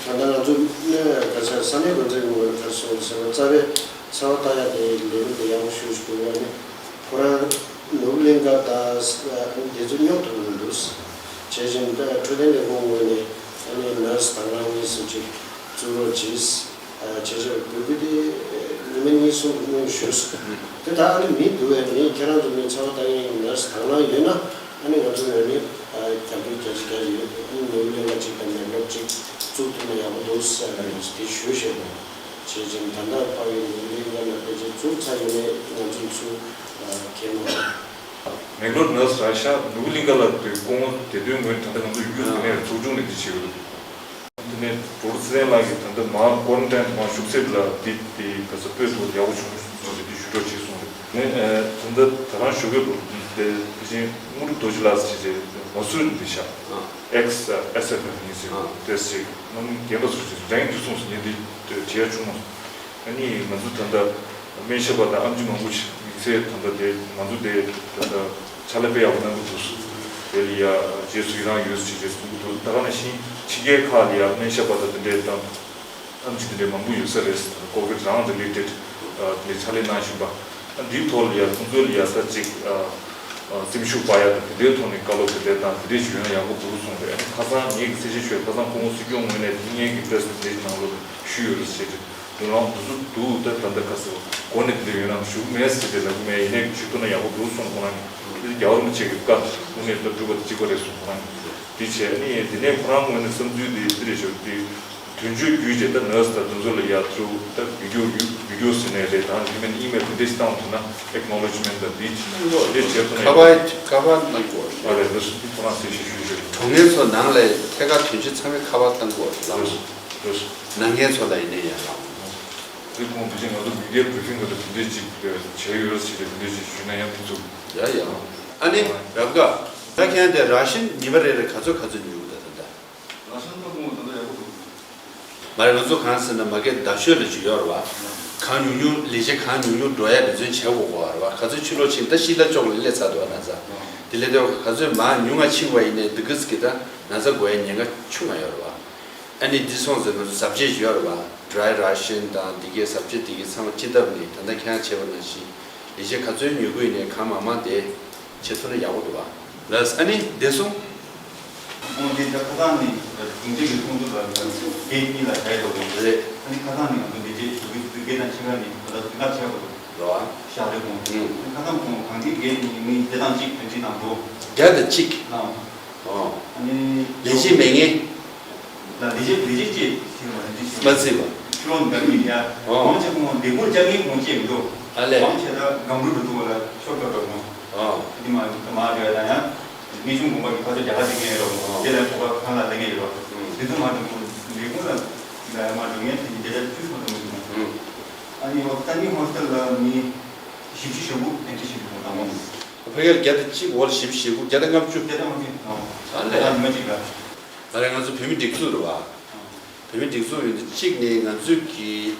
ད་ལྟ་ང་ཚོ་གནས་ག་ས་ས་གནས་འགོ་འཛིན་ངོས་ཁ་སོ་ཟེར་བ་རྩ་བའི་ཚ་བ་ལྟ་ཡ་དེ་ལས་འགུལ་དེ་ཡག་པོ་ཞུ་ཞུ་དགོས་ཡ་ནི་ཁོ་རང་ནོར་བུ་གླིང་ག་ད་དེ་ཚོ་སྙོབ་ཐུབ་མི་འདུག་བྱས་ཙང་ད་འཕྲོད་བསྟེན་ལས་ཁུངས་ངོས་ནས་ཨ་ནི་ནར་སི་དང་བླངས་གཉིས་སུ་ཅིག་བཙུགས་རོགས་གྱིས། བྱས་ཙང་འབོད་སྐུལ་དེ་ཉི་མ་གཉིས་གསུམ་སྔོན་ཞུས། དེ་ད་ཨ་ནི་མི་འདུག་བས་ནི་ཁྱེད་རང་ཚོ་ནི་ཚ་བ་ལྟ་མཁན་ནར་སི་དང་བླངས་ཡོད་ན་ཨ་ནི་ང་ཚོ་ངོས་ནས་རྒྱབ་སྐྱོར་རྒྱ་ཆེ་རྒྱག་གི་ཡོད། ཨ་ནི་ནོར་བུ་གླིང་ག་གཅིག་དང་མེག་ལོར་གཅིག་བཙུགས་ཐུབ་ན་ཡག་པོ་འདུག་ཟེར་ནས་དེ་ཞུས་བཞག་པ། བྱས་ཙང་ད་ལྟ་ཕ་གི་ནོར་བུ་གླིང་ག་ལ་ཕལ་ཆེར་བཙུགས་ཚར་ཡོད་ནས་ང་ཚོ་ཚུར་ཁྱེར་མ་ཐུབ། མེག་ལོར་ནར་སི་ར་ཤ་ནོར་བུ་གླིང་ག་ལ་དེ་སྐུ་ངོ་བདེ་དོན་ངོས་ད་ལྟ་ང་ཚོ་ཡུལ་དེ་ནས་ཚོགས་ཆུང་ནས་འདི་བྱེད་ཡོད། ནས་ཌོག་ཊར་ཚེ་རིང་ལགས་ཀྱིས་ད་ལྟ་མ་ཀོ་རན་ཊིན་མ་བཞུགས་ཚེ་ལ་འདི་འདི་ག་ས་སྤོས་ཐོག་ཡག་པོ་བྱུང་སོང་ཟེར་འདི་ཞུ་རོགས་བྱས་སོང་རེད། ནས་ད་ལྟ་ད་རང་ཞུ་གི་འདུག་འདི་དེ་བཞིན་དངོས་གྲུབ་རྡོ་རྗེ་ལགས་ཟེར་བྱས་མ་སུ་རི་འདི་ཤག་ཨེག་སི་ཨེ་སི་ཨེཕ་ཨེཕ་ཡིན་ཟེར་དེ་ཟེར་ནམ་རྒན་པ་ཚོ་ཟེར་འགྲན་རྒྱུ་སོང་ཟེར་ངས་འདི་བྲིས་ཡ་བྱུང་མ་སོང་། ཨ་ནི་ང་ཚོ་ད་ལྟ་སྨན་ཞབས་པ་དང་ཨེམ་ཆི་མང་པོ་ཞིག་དམིགས་བསལ་ད་ལྟ་དེ་ང་ཚོ་དེ་ད་ལྟ་ཕྱག་ལས་དཔེ་ཡག་པོ་གནང་གི་འདུག་དེ་ལ་ཡ་རྗེས་སུ་ཡི་རང་ཡོད་ཟེར་རྗེས་སུ་གསུང་གི་འདུག་ད་ག་ནང་བཞིན་ཕྱི་རྒྱལ་ཁག་ལ་ཡ་སྨན་ཞབས་པ་དང་དེ་འདྲའི་དང་ཨེམ་ཆི་དེ་འདྲའི་མང་པོ་ཡོད་ས་རེད། ཀོ་ཝིཌ་རང་རི་ལེ་ཊེཌ་དེ་ཕྱག་ལས་གནང་བཞིན་པ་འདིའི་ཐོག་ལ་ཡ་ཁོང་ཚོ་ལ་ཡ་ད་ཅིག་སེམས་ཤུགས་སྤར་ཡ་དང་དེ་འདྲའི་ཐོག་ནས་བཀའ་སློབ་དེ་འདྲའི་དང་དེ་འདྲའི་ཞུས་ན་ཡག་པོ་འདུག་གསུངས་རེད། ཨ་ནི་ཁ་སང་ངེད་ཀྱི་གསལ་བཤད་ཞུས་ཁ་སང་ཁོང་སྲིད་སྐྱོང་ངོས་ནས་དེ་སྔོན་གྱི་པེ་རེ་སི་ཊེན་ལེ་ཊི་ནང་ལོགས་ཞུས་ཡོད་རེད་ཟེར་གྱི་འདུག་ལམ་དུ་སུ་འདུག་ད་ད་ལྟ་ག་ཟེར་བ་འགོ་ནས་དེ་འདྲ་ཡོད་ན་ཞུ་གི་མེད་ཟེར་ཏེ་ལབ་གི་མེད། ཡིན་ནའི་ཞུ་ཐུབ་ན་ཡག་པོ་འདུག་གསུངས། ཁོ་རང་གིས་རྒྱལ་བ་རིན་པོ་ཆེ་གི་བཀའ་དངོས་གནས་ད་སྒྲུབ་པ་དེ་གཅིག་པ་རེད་གསུངས། ཁོ་རང་གིས་དེ་བྱས་ཨ་ནི་དེ་ནས་ཁོ་རང་ངོས་ནས་བསམ་ཚུལ་དེ་དེ་རེད་ཤག་དེ་དོན་གཅོད་བརྒྱུད་བྱས་ད་ནར་སི་དང་དེ་ཚོ་ལ་ཡ་ཐུ་ད་བི་ཌི་ཡོ་བི་ཌི་ཡོ་ཟེར་ནའི་རེད། དང་ཨི་མེལ་ཨི་མེལ་དེ་འདྲ་ཞིག་བཏང་ཐུབ་ན་ཨེག་ནོ་ལེ་ཇི་མེན་ཊི་དང་དེ་ཅི་དེ་བྱས་ཐུབ་ན་ཁ་པར་ཡག་ཁ་པར་གནང་དགོས་རེད། ཨ་རེད། ལགས་སོ། འདི་ཁོ་རང་གསལ་བཤད་ཞུས་ཞུས། གྲོངས་མཁན་ཚོ་ནང་ལ་ཐད་ཀར་དོན་གཅོད་ཚང་མས་ཁ་པར་གཏང་དགོས་རེད་ལགས། ལགས་སོ། ནང་མཁན་ཚོ་ལ་ཡིན་ནའི་ཡང་ལགས། འདི་ཁོང་དེ་བཞིན་ང་ཚོ་མི་ཌི་ཡ་བྷི་རི་ཕིང་གི་དེ་འདྲས་ཅིག་བྱས་ཡོད་ཟེར་ཏེ་དེ་འདྲས་ཅིག་ཞུས་ན་ཡང་ཐུགས་ཚུགས། ཡ་ཡ། ཨ་ནི་རབ་དགའ། ད་ཁྱེད་དེ་ར་ཤན་ཉི་མ་རེ་རེ་ག་ཚོད་ག་ཚོད་ཉོ་གི་འདུག་ད་ལྟ། ར་ཤན་ད་ཁོང་ད་ལྟ་ཡག་པོ་འདུག་མ་རེད། ང་ཚོ་གང་ཟེར་ན་མ་གི་རྡ་ཤོད་ལ་ཅིག་ཡོད་རེད་བ། གང་ཉུང་ཉུང་ལས་བྱེད་གང་ཉུང་ཉུང་འགྲོ་ཡ་རེ་འཛིན་བྱེད་དགོས་གོ་བ་རེད་བ། ག་ཚོད་ཕྱི་ལོགས་ཕྱིན་ད་ཤི་ལ་ཅོག་ལ་སླེབས་ཚར་འདུག་བ་ན་ཚ། དེ་ལས་དེ་ག་ཚོད་མ་ཉུང་ང་ཕྱིན་པ་ཡིན་ནའི་འདི་གིས་གི་ད་ན་ཚ་འགོ་ཡ་ཉེན་ཁ་ཆུང་ང་ཡོད་རེད་བ། ཨ་ནི་འདི་སོང་ཟེར་ང་ཚོ་ཟབ་ཆས་ཡོད་རེད་བ། ཌི་རའི་ར་ཤན་དང་འདི་གའི་ཟབ་ཆས་འདི་གའི་ཚང་མ་སྤྱི་ཐབ་ནི་ད་ལྟ་ཁྱེད་རང་བྱས་པ་ནང་བཞིན་ལས་བྱེད་ག་ཚོད་ཉོ་དགོས་ནས་གང་མང་མང་དེ་བྱེད་ཐུབ་ན་ཡག་པོ་འདུག་བ། ལགས། ཨ་ནི་བདེ་སྲུང་། ཁོང་གིས་ད་ཁ་སང་ནས་གྲོང་ཁྱེར་གྱི་ཚོགས་འདུ་ལ་བརྒྱད་གཉིས་ལ་བྱས་འདུག་རེད། ཨ་ནི་ཁ་སང་ནས་ང་ཚོ་འདི་རྗེས་ཞུ་གི་འདུག་རྒན་དང་ཕྱི་ཁ་ནས་ད་ལྟ་དུས་འགབ་ཆགས་པ་འདུག་རེད་བ། ཤག་རེད་ཁོང་། ཨ་ནི་ཁ་སང་ཁོང་གང་གི་རྒན་གཉིས་མི་བདེ་ཐང་གཅིག་དོན་གཅིག་དང་འགྲོ། བརྒྱ་དང་གཅིག་ཨང་། ཨོ། ཨ་ནི་ལས་བྱེད་མེད་ངེས། ལ་ལས་བྱེད་ལས་བྱེད་ཅེས་ཟེར་བ་རེད། འདི་ཞིག་མ་བརྩིས་པ། ཕྱི་ལོགས་འདི་ག་མི་ཡ། ཨོ། མང་ཆེ་ཁོང་ལས་ཁུངས་བཅར་མཁན་ཁོང་ཅེས་མི་འདུག་ཨ་ལས། མང་ཆེ་ད་སྒང་དྲུག་ཏུ་འདུག་བ་ལ་ཆོག་ཆོག་འགྲོ་ཁོང་། ཨོ། འདི་མ་མ་རེད་ད་ཡང་། མི་ཆུང་དགོན་པ་གི་ཕ་ཚོ་རྒྱ་གར་དེ་གས་རོགས་ཨོ། དེ་ལ་ཁོ་པ་ཁང་ལ་དེ་གས་རོགས། ཨུ། དེ་ཚོ་མ་འགྲོ་ཁོང་ལས་ཁུངས་ལ་ལ་ཡ་མ་འགྲོ་ངས་དེ་ནི་བརྒྱ་ཆ་བཅུ་ཙམ་འགྲོ་མི་འདུག་ཨུ། ཨ་ནི་ཧོ་ས་ནི་ཧོ་སི་ཊེལ་ལ་མི་བཞི་བཅུ་ཞེ་དགུ་ཨེན་ཊི་ཞིག་འདུག་ད་མོ། ཕ་གིར་བརྒྱ་དང་གཅིག་འོར་བཞི་བཅུ་ཞེ་དགུ་བརྒྱ་དང་ལྔ་བཅུ། བརྒྱ་དང་ལྔ་བཅུ་ཨང་། ཨ་ལས། ད་ཉི་མ་གཅིག་ལ། ད་རེས་ང་ཚོ་བོད་མི་སྒྲིག་འཛུགས་རེད་བ། བོད་མི་སྒྲིག་འཛུགས་ཡོད་འདི་གཅིག་ནི་ང་ཚོས་ཀྱི་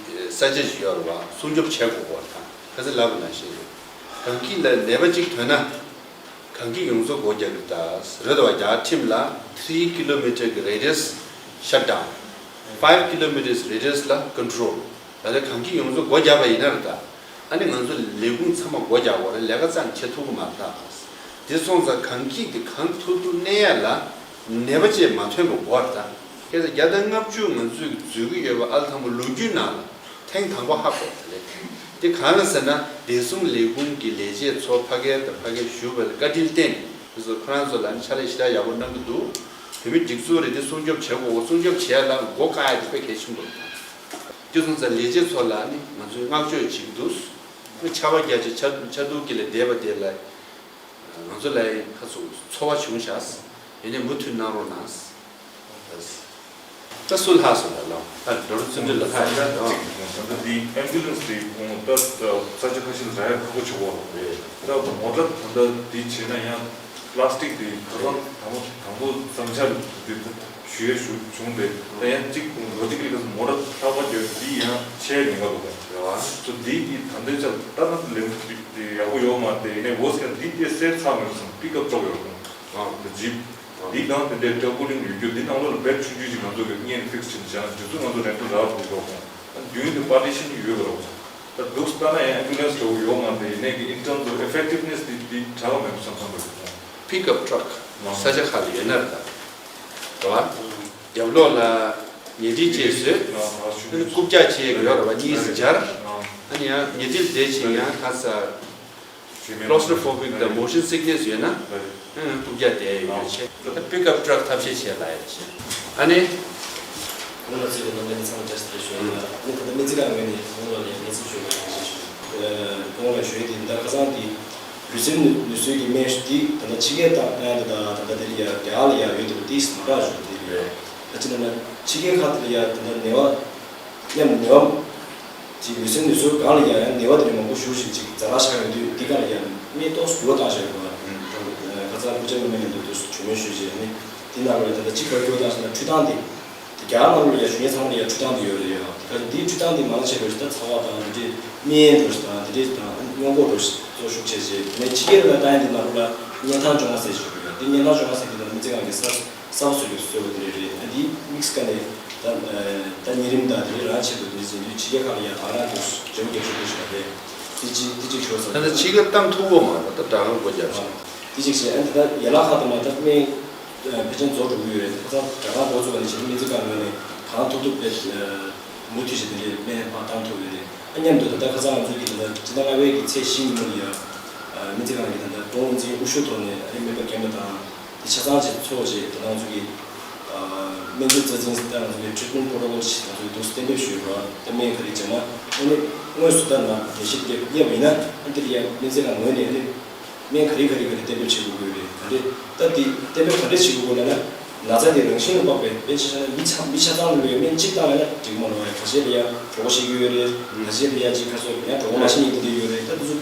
ས་ཆ་ཞིག་ཡོད་རེད་བ། སྲུང་སྐྱོབ་བྱེད་དགོས་གོ་ད་ཁ་སང་ལབ་པ་ནང་བཞིན་རེད། གངས་སྐྱིད་ལ་ནད་པ་གཅིག་ཐོན་ན་གངས་སྐྱིད་ཡོངས་རྫོགས་སྒོ་རྒྱག་གི་ད་རེད་བ། རྒྱ་ཁྲིམས་ལ་three kilometer གི་radius shut down, five kilometers radius ལ་control། ད་ལྟ་གངས་སྐྱིད་ཡོངས་རྫོགས་སྒོ་རྒྱག་པ་ཡིན་ན་རེད་ད། ཨ་ནི་ང་ཚོ་ལས་ཁུངས་ཚང་མ་སྒོ་རྒྱག་དགོས་རེད། ལས་ཀ་རྩ་ནས་བྱེད་ཐུབ་ཀྱི་མ་རེད་ད། དེ་སོང་ཙང་གངས་སྐྱིད་དེ་གང་ཐུབ་ཐུབ་གནས་ཡ་ལ་ནད་པ་ཅིག་མ་ཐོན་པ་དགོས་རེད་ད། སྐད་ཆ་བརྒྱ་དང་ལྔ་བཅུ་ང་ཚོས་འཛུལ་གྱི་ཡོད་པ་ཨ་ལ་དང་པོ་ལོ་རྒྱུས་ནང་ལ་ཐེངས་དང་པོ་ཧ་གོ་རེད་ལས། དེ་གང་ལ་ཟེར་ན་བདེ་སྲུང་ལས་ཁུངས་ཀྱི་ལས་བྱེད་ཚོ་ཕ་གིར་དང་ཕ་གིར་བཞུགས་པ་ལ་བཀའ་དྲིན་བརྟེན་ནས་དེ་ཚོ་ཁོ་རང་ཚོ་ལ་ནི་ཕྱག་ལས་ཞེ་དྲག་ཡག་པོ་གནང་གི་འདུག་བོད་མི་སྒྲིག་འཛུགས་རེད། དེ་སྲུང་སྐྱོབ་བྱེད་དགོས། སྲུང་སྐྱོབ་བྱེད་ཡ་ལ་མགོ་བཀག་ཡ་དེ་དཔེ་གལ་ཆེན་པོ་རེད། དེ་སོང་ཙང་ལས་བྱེད་ཚོ་ལ་ནི་ང་ཚོས་བསྔགས་བརྗོད་བྱེད་ཀྱི་འདུག་ཆར་པ་བརྒྱབ་བྱས་ཆར་ཆར་གདུགས་ཀྱི་ལ་བསྡད་པ་དེ་ལ་ང་ཚོ་ལ་ཁ་ཚུགས་ཚོར་བ་བྱུང་ཤག་ཡིན་ནའི་མུ་མཐུད་གནང་རོགས་གནང་། ད་སུ་ལྷག་སོང་ལ་ལོ། ཨ་ཌོག་ཊར་བརྩོན་འགྲུས་ལ་ལྷག་ཡོད་ད། ད་ལྟ་འདི་ཨེམ་བུ་ལན་སི་དེ་ཁོང་ད་ས་ཆ་ཁ་ཤས་ལ་རག་ཡ་ཁག་པོ་བྱུང་བ་རེད། ད་མོ་ཊ་ད་ལྟ་འདི་བྱས་ན་ཡང་པ་ལ་སི་ཊིག་དེ་ཁ་སང་དང་པོ་དང་པོ་བཟང་ཆ་འདི་ཞུ་ཡས་ཞུ་བྱུང་སྟེ། ད་ཡང་གཅིག་ལོ་ཇི་ཀལ་ལ་མོ་ཊ་ལྷག་པ་རྒྱབ་འདི་ཡང་ཆེ་ཉེན་ཁ་འདུག་གོ། རེད་བ། ཚོ་འདི་འདི་ད་ལྟའི་ཆ་ལྟ་ན་ལེན་འདི་ཡག་པོ་ཡོད་མ་རེད། ཡིན་ནའི་ཝོ་སི་ཀ་འདི་དེ་སེལ་ཚར་མེད་སོང་པིག་ཨབ་ཅོག་ཡོད་གོ། ཨ་ད་ཇིབ་འདི་གང་དེ་འདྲའི་ཊར་པུ་ལིན་ཡོད་རྒྱུ་འདི་ནང་ལོགས་ལ་བེཌ་ཆུང་ཆུང་ཞིག་ང་ཚོ་གི་གཉེར་ཕིག་སི་བྱས་ནས་བྱས་ན་འདི་ཚོ་ང་ཚོ་རན་ཏལ་རག་འདུག་གོ། ཨ་མདུན་དུ་པར་ཊི་ཤན་ཡོད་པ་རེད་གོ། ད་འདུག་ལྟ་ན་ཡང་ཨེམ་བུ་ལན་སི་འདྲ་བོ་ཡོད་མ་རེད། ཡིན་ནའི་གི་in terms of effectiveness འདི་འདི་དྲག་མེད་པ་བསམ་བསམ་པ་རེད། པིག་ཨབ་ཊྲག་ས་ཆ་ཁག་ལ་ཡོད་ན་རེད་ད། རེད་བ། རྒྱབ་ལོགས་ལ་ཉལ་ཁྲི་བཅས་བཟོས། ཨ་ནི་རྐུབ་བཀྱག་བྱས་ཡོད་རེད་བ། གཉིས་སུ་སྦྱར། ཨ་ནི་ཡང་ཉལ་ཁྲིར་བསྡད་ཕྱིན་ཡང་ཁ་ས་ཀློ་སི་ཊོ་ཕོ་བིག་དང་མོ་ཤན་སིག་ནེ་སི་ཡོད་ན་རྐུབ་བཀྱག་བསྡད་ཡོད་ཆེ། ད་པིག་ཨབ་ཊྲག་ཐབས་ཤེས་བྱས་ལ་ཡོད་ཆེ། ཨ་ནི། ཁོང་ལ་ཚུད་པའི་རྣམ་པའི་ཚང་ཊེ་སི་ཊི་ཞུ་ཡ། ཨ་ནི་ད་ལྟ་སྨན་རྩིས་ཁང་ངོས་ནས་ཁོང་ལ་ལས་སྨན་རྩིས་ཞུ་ཡ་ཞུ་ཞུ། ཁོང་ལ་ཞུ་ཡ་དེ་ད་ཁ་སང་དེ་ལུས་སེམས་ནུས་སྲོལ་གྱི་སྨན་ཞུ་དེ་ད་ལྟ་ཕྱི་རྒྱལ་དང་ད་ད་ད་ལྟ་དེ་ལ་ཡ་རྒྱ་གར་ལ་ཡ་ཡོད་འདུག་དེ་མ་རག་ཞུ་དེ་ལ་ཡ། ད་ཅི་ལབ་ན་ཕྱི་རྒྱལ་ཁག་དེ་ལ་ཡ་དེ་འདྲ་ནད་པ་མཉམ་ནད་པ་ཅིག་ལུས་སེམས་ནུས་གསོ་སྒང་ལ་ཡ་ཡང་ནད་པ་དེ་འདྲ་མང་པོ་ཞེ་པོ་ཅིག་ཅིག་ཛ་དྲག་ཆགས་ཡོང་དུས་འདི་ག་ལ་ཡ་སྨན་ཏོག་ཙམ་འགྱུར་བ་བཏང་བཞག་ཡོད་པ། ཁ་སང་སྐུ་ཞབས་སྔོན་མའི་མཉམ་དུ་དུས་སུ་བྱུས་མོལ་ཞུས་རྗེས་ནི་འདི་ནང་ལ་ཡ་ད་ལྟ་གཅིག་ག་འགྱུར་བ་བཏང་ཟེར་ན་འཕྲུལ་ཐང་འདི། དེ་རྒྱ་གར་ནང་ལོགས་ལ་ཡ་ཞུ་མཁན་ཚང་མ་ལ་ཡ་འཕྲུལ་ཐང་དེ་ཡོད་རེད་ཡ། དེ་ག་འདིའི་འཕྲུལ་ཐང་དེ་མང་ཆེ་བ་ཞིག་ད་ཚ་བ་དང་དེ་འདྲའི་སྨན་འགྲོ་ཞིག་དང་དེ་འདྲའི་དང་སྔོན་འགོག་འགྲོ་ཞིག་གཙོ་ཤུགས་ཆེ་ཆེ་ནས་ཕྱི་རྒྱལ་ལ་བཏང་ཡ་འདི་ནང་ལོགས་ལ་གཉན་ཐང་བཅོ་ལྔ་ཟེར་ཞིག་ཡོད་རེད། དེ་གཉན་ཐང་བཅོ་ལྔ་ཟེར་དེ་ད་མི་ཚེ་གང་གི་ས་ས་བ་སོ་ཡོད་སོ་བ་དེ་འདྲ་རེད། ཨ་འདི་དམིགས་བཀར་ནས་ད་ད་ཉེ་རིམ་དང་དེ་འདྲའི་རང་ཆེད་དུ་འདི་ཟིན་དུས་ཕྱི་རྒྱལ་ཁག་ལ་ཡ་ད་རང་དུ་བརྗེ་པོ་རྒྱབ་ཤོག་དུ་ཞིག་རེད། དེ་གཅིག་དེ་གཅིག་ཤོར་སོང་། ད་ལྟ་ཕྱི་རྒྱལ་བཏང་ཐུབ་གོ་མ་རེད། ད་དྲ་ལམ་སྒོ་བརྒྱབ་ཤག་དེ་གཅིག་བྱས། ཨ་འདི་ད་ཡན་ལག་ཁག་ཏུ་མ་ད་སྨན་ཕལ་ཆེར་རྫོགས་འགྲོ་གི་ཡོད་རེད། ཁ་སང་དྲ་ཁང་འགོ་བཙུགས་པ་ནས་བྱས་ཏེ་སྨན་རྩིས་ཁང་ངོས་ནས་གང་ཐུབ་ཐུབ་དཔེ་མུ་མཐུད་བྱས་དེ་འདྲའི་སྨན་ཕར་བཏང་ཐུབ་ཡོད་རེད། ཨ་མཉམ་དུ་ད་ལྟ་ཁ་སང་ང་ཚོ་གི་ད་ལྟ་སྤྱི་ཟླ་ལྔ་པའི་གི་ཚེས་བཞི་ཉིན་མོ་ལ་ཡ་སྨན་རྩིས་ཁང་གི་ད་ལྟ་གདོང་འཛིན་དབུ་བཞུགས་ཐོག་ནས་ཨ་རི་སྨན་པ་རྒན་པ་དང་དེ་ཆ་ཚང་བྱས་ཚོགས་བྱས་ད་ལྟ་ང་ཚོ་གི་སྨན་བཅོས་རྩ་འཛིན་ད་ང་ཚོ་གི་treatment protocol ཞིག་ང་ཚོ་གི་འདུག་གཏན་འབེབས་ཞུས་ཡོད་རེད། ད་སྨན་ག་རེ་བྱས་ན་ཨ་ནི་དངོས་སུ་ད་ནང་བརྟག་ཞིབ་སླེབས་པ་ཡིན་ན་ཨ་འདིར་ཡ་སྨན་རྩིས་ཁང་ངོས་ནས་ཨ་ནི། སྨན་ག་རེ་ག་རེ་ག་རེ་གཏན་འབེབས་བྱེད་དགོས་ཀྱི་ཡོད་རེད། ག་རེ་ད་དེ་གཏན་འབེབས་ག་རེ་བྱེད་དགོས་ཀྱི་ཡོད་ན་ན་ཚ་དེ་རང་བཞིན་ལ་དཔག་པའི་དཔེ་ཆ་བཞག་ན་མི་ཆ་མི་ཆ་ཚང་ལ་ཡོད་སྨན་གཅིག་བཏང་ཡོད་ན་འགྲིག་མ་རེད་བ། ཁ་ཤས་ལ་ཡ་གྲོད་ཁོག་བཤལ་གྱི་ཡོད་རེད། ཁ་ཤས་ལ་ཡ་གཅིག་ཁ་སོ་ཡང་གྲོད་ཁོག་མ་བཤལ་མཁན་དེ་འདྲ་ཡོད་རེད། ད་དེ་ཚོ་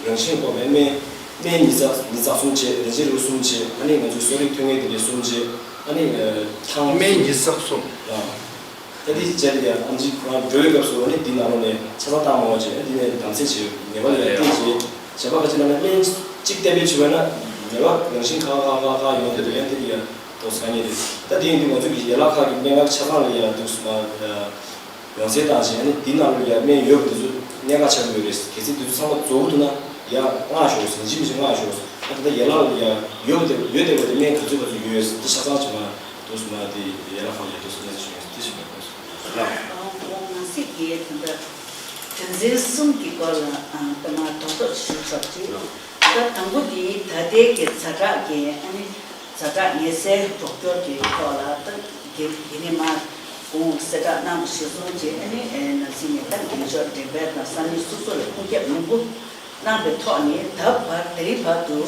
རང་བཞིན་ལ་དཔག་པའི་སྨན་སྨན་ཉིས་རྩ་ཉིས་རྩ་གསུམ་བྱས། རིན་ཆེན་རིལ་བུ་གསུམ་བྱས། ཨ་ནི་ང་ཚོའི་གསོ་རིག་ཐོན་དངོས་དེ་འདྲ་གསུམ་བྱས། ཨ་ནི་ཐང་སྨན་ཉིས་རྩ་གསུམ། ད་དེའི་རྗེས་ལ་ཡང་ཨམ་ཆི་ཁོ་རང་འགྲོ་བའི་སྐབས་སུ་ཨ་ནི་འདི་ནང་ལོགས་ནས་ཆ་ཚང་བཏང་མ་འོང་བྱས། ཨ་འདི་ནས་དམ་ཚིག་བྱས་ནད་པ་ལ་ཡང་བསྟན་བྱས། གཞན་པ་ཁ་ཅིག་ལ་ནི་སྨན་གཅིག་གཏན་འབེབས་བྱས་པ་ན་ནད་པ་རང་བཞིན་ཁག་ཁག་ཁག་ཁག་ཡོང་དུས་ཡང་དེ་ལ་ཡང་ཏོག་ཙམ་དཀའ་ངལ་རེད། ད་དེ་ཡིན་དུས་ང་ཚོ་གི་ཡན་ལག་ཁག་གི་སྨན་ཁང་ཆ་ཚང་ལ་ཡང་འདུག་སེ་མར་ཡང་སེ་བཏང་བྱས། ཨ་ནི་འདི་ནང་ལོགས་ཡང་སྨན་ཡོད་པ་འདི་ཚོ་གནད་འགག་ཆགས་ཀྱི་ཡོད་རེད། གལ་སྲིད་འདི་ཚོ་ཚང་མ་རྫོགས་འདུག་ན་ཡང་མངགས་ཞོག་ཟེར། ཡིན་གཅིག་མིན་གཅིག་མངགས་ཞོག་ཟེར། ཨ་ད་ལྟ་ཡན་ལག་ལ་ཡང་ཡོད་པ་དེ་ཡོད་བསྡད་པ་དེ་སྨན་ག་ཚོད་ག་ཚོད་ཡོད་ཟེར་འདི་ཆ་ཚང་ཅིག་མར། དུ་སུ་མ་དེ་ཡན་ལག་ཁག་ལ་ཡ་དུ་སུ་མ་ཞིག་ཡོད་དེ་ཞིག་མ་གཏོགས་སུ། ལགས། ཨོ་ང་སྲིད་ཀྱི་དོན་དག་དོན་ཚན་གསུམ་གྱི་སྐོར་ལ་ཨང་ད་མ་རྡོག་རྡོག་ཞུ་ཆོག་ཅིག་ད་དང་པོ་དེ་ད་ལྟའི་གི་ཛ་དྲག་གི་ཨ་ནི་ཛ་དྲག་ངལ་སེལ་སྒྲོག་སྦྱོར་གྱི་ཐོག་ལ་ད་དེ་དེ་ནས་མ་གོང་གསལ་བསྒྲགས་གནང་བ་གཞིར་བཟུང་བྱས། ཨ་ནི་ནང་སྲིད་ནས་ད་འགེངས་ཤོག་འགྲེམས་སྤེལ་དང་ས་གནས་སོ་སོ་ལ་ཁུངས་སྐྱེལ་མང་པོ་གནང་པའི་ཐོག་ནས་ད་བར་དེ་རིང་བར་དུ་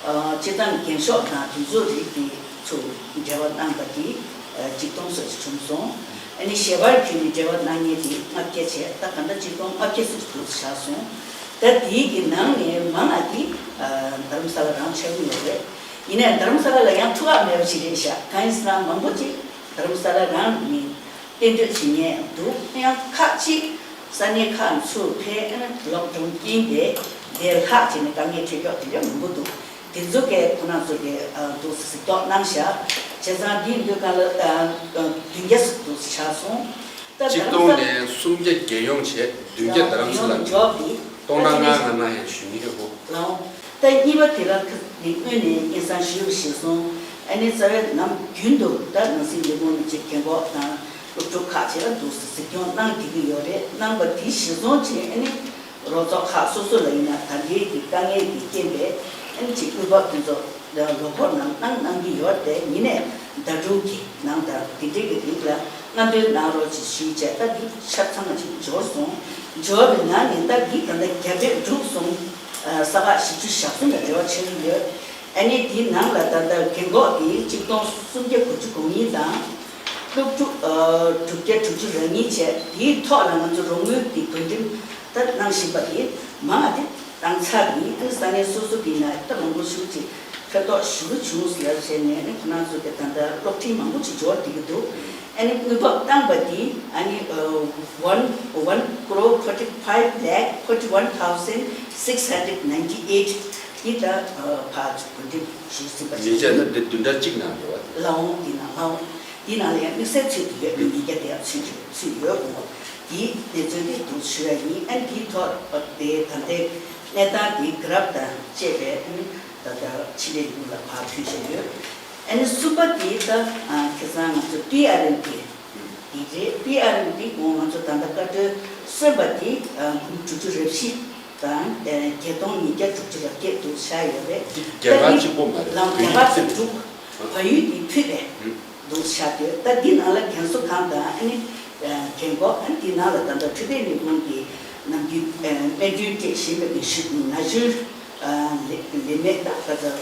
ཨ་སྤྱིར་བཏང་འགེངས་ཤོག་དང་དེ་ཚོ་རིགས་དེ་ཚོ་འབྲེལ་བ་གནང་པ་དེ་ཨ་གཅིག་སྟོང་ཙམ་ཞིག་བྱུང་སོང་། ཨ་ནི་ཞལ་པར་བརྒྱུད་ནས་འབྲེལ་བ་གནང་མཁན་དེ་ལྔ་བརྒྱ་བྱས། ད་ག་འདྲ་གཅིག་སྟོང་ལྔ་བརྒྱ་ཙམ་ཞིག་འདུག་བཞག་སོང་། ད་དེའི་གི་ནང་ནས་མང་ང་དེ་ཨ་རྡ་རམ་ས་ལ་རང་ཆགས་ཀྱི་ཡོད་རེད། ཡིན་ནའི་རྡ་རམ་ས་ལ་ལ་ཡང་ཐུག་ཨ་མེད་པ་ཞིག་རེད་ཤག་གང་ཡིན་ཟེར་ན་མང་པོ་ཅིག་རྡ་རམ་ས་ལ་རང་ནས་གཏན་སྡོད་བྱེད་མཁན་འདུག་ཡང་ཁག་ཅིག་ས་གནས་ཁག་ཚུར་ཕེབས། ལོག་གྲོང་ཁྱེར་དེ་དེ་ལྷག་བྱས་ནས་དཀའ་ངལ་འཕྲད་ཀྱོག་དེ་འདྲ་མང་པོ་འདུག་དེ་ཚོ་གས་ཁོ་རང་ཚོ་གས་ཨ་འདུག་སེ་གཟིགས་རྟོག་གནང་ཤག་བྱས་ཙང་འདིའི་འདོད་ཁང་ལ་ཨ་ཨ་བདུན་བརྒྱ་ཙམ་འདུག་སེ་ཆགས་སོང་། ད་གཅིག་སྟོང་ནས་སུམ་བརྒྱ་རྒྱལ་ཡོངས་བྱས། བདུན་བརྒྱ་རྡ་རམ་ས་ལ་འཇོག་གི། སྟོང་ཕྲག་ལྔ་ལྔ་ལྔ་ཡང་ཞུ་མཁན་ཡོད་གོ། ལའོ། ད་གཉིས་པ་དེ་ལ་ཁ་ནི་སྔོན་ནས་སྙན་སེང་ཞུས་པ་གཞིར་བཟུང་། ཨ་ནི་རྩ་བའི་ནམ་རྒྱུན་དུ་ད་ནང་སྲིད་ལས་ཁུངས་ནས་ཅིག་རྒན་འཁོགས་དང་སློབ་ཕྲུག་ཁག་ཅིག་ལ་འདུག་སེ་གཟིགས་སྐྱོང་གནང་བསྡད་ཀྱི་ཡོད་རེད། གནང་པ་དེ་གཞིར་བཟུང་བྱས། ཨ་ནི་རོགས་ཚོགས་ཁག་སོ་སོ་ལ་ཡིན་ན་ད་ལྟའི་གི་དཀའ་ངལ་གྱི་རྐྱེན་པས་ཨ་ནི་ཅིག་དངུལ་འབབ་དེ་ཚོ་ལོ་འཁོར་ནང་གནང་གནང་གི་ཡོད་རེད། ཡིན་ནའི་ཟླ་དྲུག་གི་ནང་དང་དེ་འདྲའི་གི་རིང་ལ་སྔ་འདོན་གནང་རོགས་ཅེས་ཞུས་བྱས། ད་འདི་ཆ་ཚང་ཅིག་འབྱོར་སོང་། འབྱོར་བའི་ནང་ནས་ད་འདི་ད་ལྟ་རྒྱ་སྐྱེད་གྲུབ་སོང་། ས་ཁག་བཞི་བཅུ་ཞེ་གསུམ་ལ་འབྲེལ་བ་ཆགས་ཀྱི་ཡོད། ཨ་ནི་འདིའི་ནང་ལ་ད་ལྟ་རྒན་འཁོགས་འདི་ཆིག་སྟོང་སུམ་བརྒྱ་དགུ་བཅུ་གོ་གཉིས་དང་། སློབ་ཕྲུག་དྲུག་བརྒྱ་དྲུག་ཅུ་རེ་གཉིས་བྱས། དེའི་ཐོག་ལ་ང་ཚོ་རོགས་དངུལ་གྱི་བགོ་འགྲེམས་ད་གནང་བཞིན་པ་དེ་མང་བ་དེ་བཏང་ཚར་ཡིན། ཨ་ནི་ས་གནས་སོ་སོ་དེ་ན་ད་མང་པོ་ཞེ་པོ་ཅིག་ཕན་ཐོགས་ཞེ་པོ་བྱུང་ཟེར་བྱས་ནས། ཨ་ནི་ཁོ་རང་ཚོ་གི་ད་ལྟ་གློག་འཕྲིན་མང་པོ་ཅིག་འབྱོར་བསྡད་ཀྱི་འདུག་ཨ་ནི་དངུལ་འབབ་བཏང་པ་དེ་ཨ་ནི་one one crore forty five lakh forty one thousand six hundred ninety eight དེ་ད་ཕར་བགོ་འགྲེམས་ཞུས་ཟིན་པ་ཞིག་ཡིན། ཡིན་ཙང་ད་འདི་བདུན་ཕྲག་གཅིག་ནང་འགྲོ་བ། ལའོ་འདི་ནང་ལའོ། འདི་ནང་ལ་ཡང་དམིགས་བསལ་ཚུད་དུ་ཡོད་པའི་ཉིས་བརྒྱ་དེ་ཡང་ཚུད་ཚུད་ཡོད་འོ། དེའི་གནས་ཚུལ་དེ་འདུག་ཞུ་ཡ་ཡིན། ཨ་ནི་དེའི་ཐོག་དེ་ད་ལྟའི་གནས་སྟངས་དེའི་གྷི་རབ་དང་བཅས་པའི་ཨ་ནི་ད་ལྟ་ཕྱི་ལས་ཡུལ་ལ་ཕར་ཕུལ་བཞིན་ཡོད། ཨ་ནི་གསུམ་པ་དེ་ད་ཁ་སང་ང་ཚོ་པི་ཨར་ཨེམ་དེ་དེ་རེད། པི་ཨར་ཨེམ་དེ་གོང་ང་ཚོ་ད་ལྟ་བཀའ་འཁྲོལ་སོན་པ་དེ་འབུམ་དྲུག་ཅུ་རེ་བཞི་དང་བརྒྱད་སྟོང་ཉིས་བརྒྱ་དྲུག་ཅུ་རེ་བརྒྱད་འདུག་ཆགས་ཡོད་རེད། དེ་རྒྱ་གར་གཅིག་པོ་མ་རེད། ལམ་རྒྱ་གར་ཚོ་དྲུག་བལ་ཡུལ་དེ་ཕུད་པས། འདུག་ཤག་དེ་ད་འདི་ནང་ལ་རྒན་གསོ་ཁང་དང་ཨ་ནི་རྒན་འཁོགས། ཨ་ནི་འདི་ནང་ལ་ད་ལྟ་འཕྲོད་བསྟེན་ལས་ཁུངས་ཀྱི་ནམ་རྒྱུན་སྨན་སྐྱོན་སྤྲད་བཞིན་པའི་གི་ཞུ་ན་གཞོན་ལས་ལས་མེད་ད་ད་ལྟ་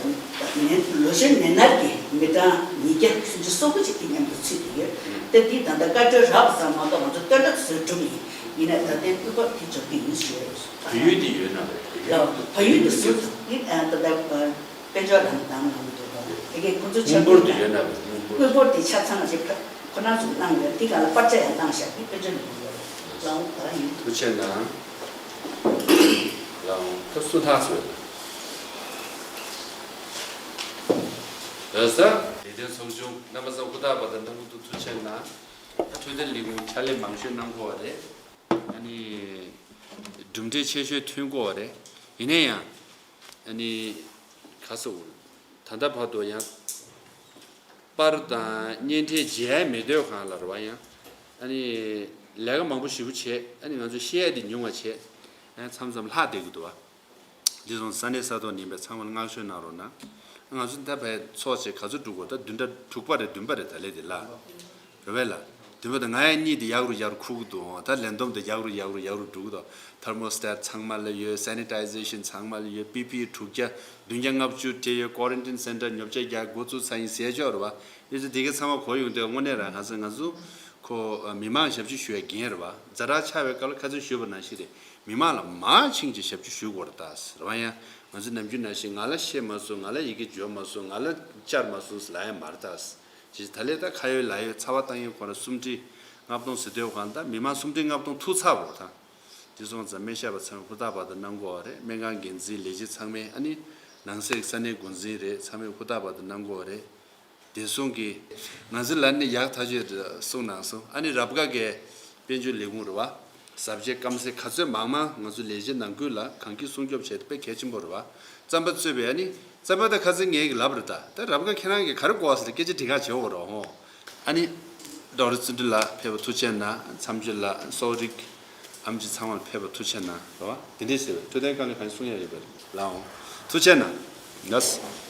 ནད་ལོ་གཞོན་ནད་མནར་གྱི་མི་གྲངས་ཉིས་བརྒྱ་སུམ་ཅུ་སོ་དགུ་ཅིག་དེ་མཉམ་དུ་ཚུད་ཀྱི་ཡོད། ད་འདི་ད་ལྟ་བཀའ་འཁྲོལ་རག་པ་ཙམ་མ་གཏོགས་ང་ཚོ་སྟོན་ཐབས་བཟོས་གྲུབ་ཡིན། ཡིན་ནའི་ད་ལྟའི་དངུལ་འབོར་དེ་འཇོག་གི་ཡིན་ཞུ་ཡ་རེད། བལ་ཡུལ་དེ་ཡོད་ན་རེད། ཡ་བལ་ཡུལ་དུ་ཟུར་དུ་ནི་ད་ལྟ་དཔལ་འབྱོར་དང་དང་ལམ་དུ་དེ་གའི་ཁོང་ཚོ་ཆ་དངུལ་འབོར་དེ་ཡོད་ན་རེད། དངུལ་འབོར་དེ་ཆ་ཚང་རེད། ཁོ་རང་ཚོ་གནང་ཡོད། དེ་ག་ལ་པར་ཆ་ཡང་གནང་བཞག་དེ་དཔལ་འབྱོར་ལས་ཁུངས་ཡོད་རེད། ལའོ་ད་ཡིན། ཐུགས་རྗེ་གནང་། ལའོ་ད་སུ་ཐག་ཚོད། ལགས་སོ། ལས་དོན་ཚོགས་ཆུང་རྣམ་པ་ཚོ་ཧུར་ཐག་པ་དང་གནང་གི་འདུག་ཐུགས་རྗེ་གནང་། འཕྲོད་བསྟེན་ལས་ཁུངས་ཕྱག་ལས་མང་ཤོས་གནང་གོ་བ་རེད། ཨ་ནི། གྲུབ་འབྲས་ཆེ་ཤོས་ཐོན་གོ་བ་རེད། ཡིན་ན་ཡང་། ཨ་ནི། ག་ཟེར། ད་ལྟ་བར་དུ་ཡང་། པར་དང་བརྙན་འཕྲིན་མཇལ་ཡ་མེད་དུས་གང་ལ་རེད་བ་ཡང་། ཨ་ནི། ལས་ཀ་མང་པོ་ཞེ་པོ་བྱས། ཨ་ནི་ང་ཚོས་བཤད་ཡ་དེ་ཉུང་བ་བྱས། ཨ་མཚམས་མཚམས་ལྷག་བསྡད་ཀྱི་འདུག་བ། འདི་སོང་ས་གནས་ས་ཐོག་ནས་ཡིན་པའི་ཚང་མ་ལ་བསྔགས་བརྗོད་གནང་རོགས་གནང་། ང་ཚོ་ད་བས་ཚོགས་བྱས་ག་ཚོད་འགྲོ་དགོས། ད་བདུན་ཕྲག་དྲུག་པ་རེད། བདུན་པ་རེད། ད་ལས་དེ་ལ། རེད་བས་ལ། བདུན་པ་དང་ང་ཡང་གཉིས་དེ་ཡག་རུ་ཡག་རུ་ཁུག་གི་འདུག་ད་ལས་བསྡོམས་དེ་ཡག་རུ་ཡག་རུ་ཡག་རུ་འགྲོ་གི་འདུག thermostat་ཚང་མ་ལ་ཡོད། sanitization་ཚང་མ་ལ་ཡོད། པི་པི་ཨི་དྲུག་བརྒྱ་བདུན་བརྒྱ་ལྔ་བཅུ་སྤྲད་ཡོད། quarantine center་ཉོ་ཆ་རྒྱག་འགོ་བཙུགས་ཚར་ཡིན་ཟེར་ཆོག་རེད་བ། ཨེ་ཙི་དེ་ག་ཚང་མ་གོ་ཡོང་དུས་དངོས་གནས་རང་ང་ཚོ་ང་ཚོ་ཁོ་མི་མང་ཞབས་ཕྱི་ཞུ་བའི་འགན་རེད་བ། ཛ་དྲག་ཆགས་པའི་སྐབས་ལ་ཁ་སང་ཞུས་པ་ནང་བཞིན་རེད། མི་མང་ལ་མར་ཕྱིན་ཅིག་ཞབས་ཕྱི་ཞུ་དགོས་རེད་ད་ཟེར་བ། ཡང་ང་ཚོ་ནམ་རྒྱུན་ནང་བཞིན་ང་ལ་བཤད་མ་སོང་། ང་ལ་ཡི་གེ་འབྱོར་མ་སོང་། ང་ལ་བཅར་མ་སོང་ཟེར་ལབ་ཡ་མ་རེད་ད་ཟེར། ཅིག་ད་ལས་ད་ཁ་ཡོད་ལག་ཡོད་ཚ་བ་བཏང་ཡོད་ཁོ་ར་སུམ་ཁྲི་ལྔ་སྟོང་ཟེར་དུས་གང་ད་མི་མང་སུམ་ཁྲི་ལྔ་སྟོང་ཐུག་ཚར་བ་རེད་ད། དེ་སོང་ཙང་སྨན་ཞབས་པ་ཚང་མས་ཧུར་ཐག་པར་དུ་གནང་དགོས་བ་རེད། སྨན་ཁང་འགན་འཛིན་ལས་བྱེད་ཚང་མས། ཨ་ནི་ནང་སའི་ས་གནས་འགོ་འཛིན་རེད། ཚང་མས་ཧུར་ཐག་པར་དུ་གནང་དགོས་བ་རེད། བདེ་སྲུང་གི་ང་ཚོ་ལ་ནི་ཡག་ཐག་ཆོད་གསུངས་གནང་སོང་། ཨ་ནི་རབ་དགའ་གི་དཔལ་འབྱོར་ལས་ཁུངས་རེད་བ། གཟབ་རྒྱས་སྐམ་སའི་ག་ཚོད་མང་མང་ང་ཚོ་ལས་བྱེད་ནང་ཁུལ་ལ་གང་སྐྱིད་སྲུང་སྐྱོབ་བྱས་ཏེ་དཔེ་གལ་ཆེན་པོ་རེད་བ། རྩམ་པ་བཙོས་པའི་ཨ་ནི་རྩམ་པ་ད་ཁ་སང་ངས་ཀྱི་ལབ་རེད་ད། ད་རབ་དགའ་ཁྱེད་རང་གིས་ག་རེ་གོ་བ་ཟེར་སྐད་ཆ་དྲི་ག་བྱེད་འོ་རོ་ཧོ། ཨ་ནི། ཌོག་ཊར་བརྩོན་འགྲུས་ལགས་ཕེབས་པ་ཐུགས་རྗེ་གནང་། མཚམས་སྦྱོར་ལགས་སོག་རིགས་ཨེམ་ཆི་ཚང་མ་ལ་ཕེབས་པ་ཐུགས་རྗེ་གནང་རོ། དེ་འདྲས་ཟེར་བའི་འཕྲོད་བསྟེན་དཀའ་ལས་གང་ཡང་གསུང་ཡ་ཡོད་པ་རེད་ལའོ། ཐུགས་རྗེ་གནང་། ལགས།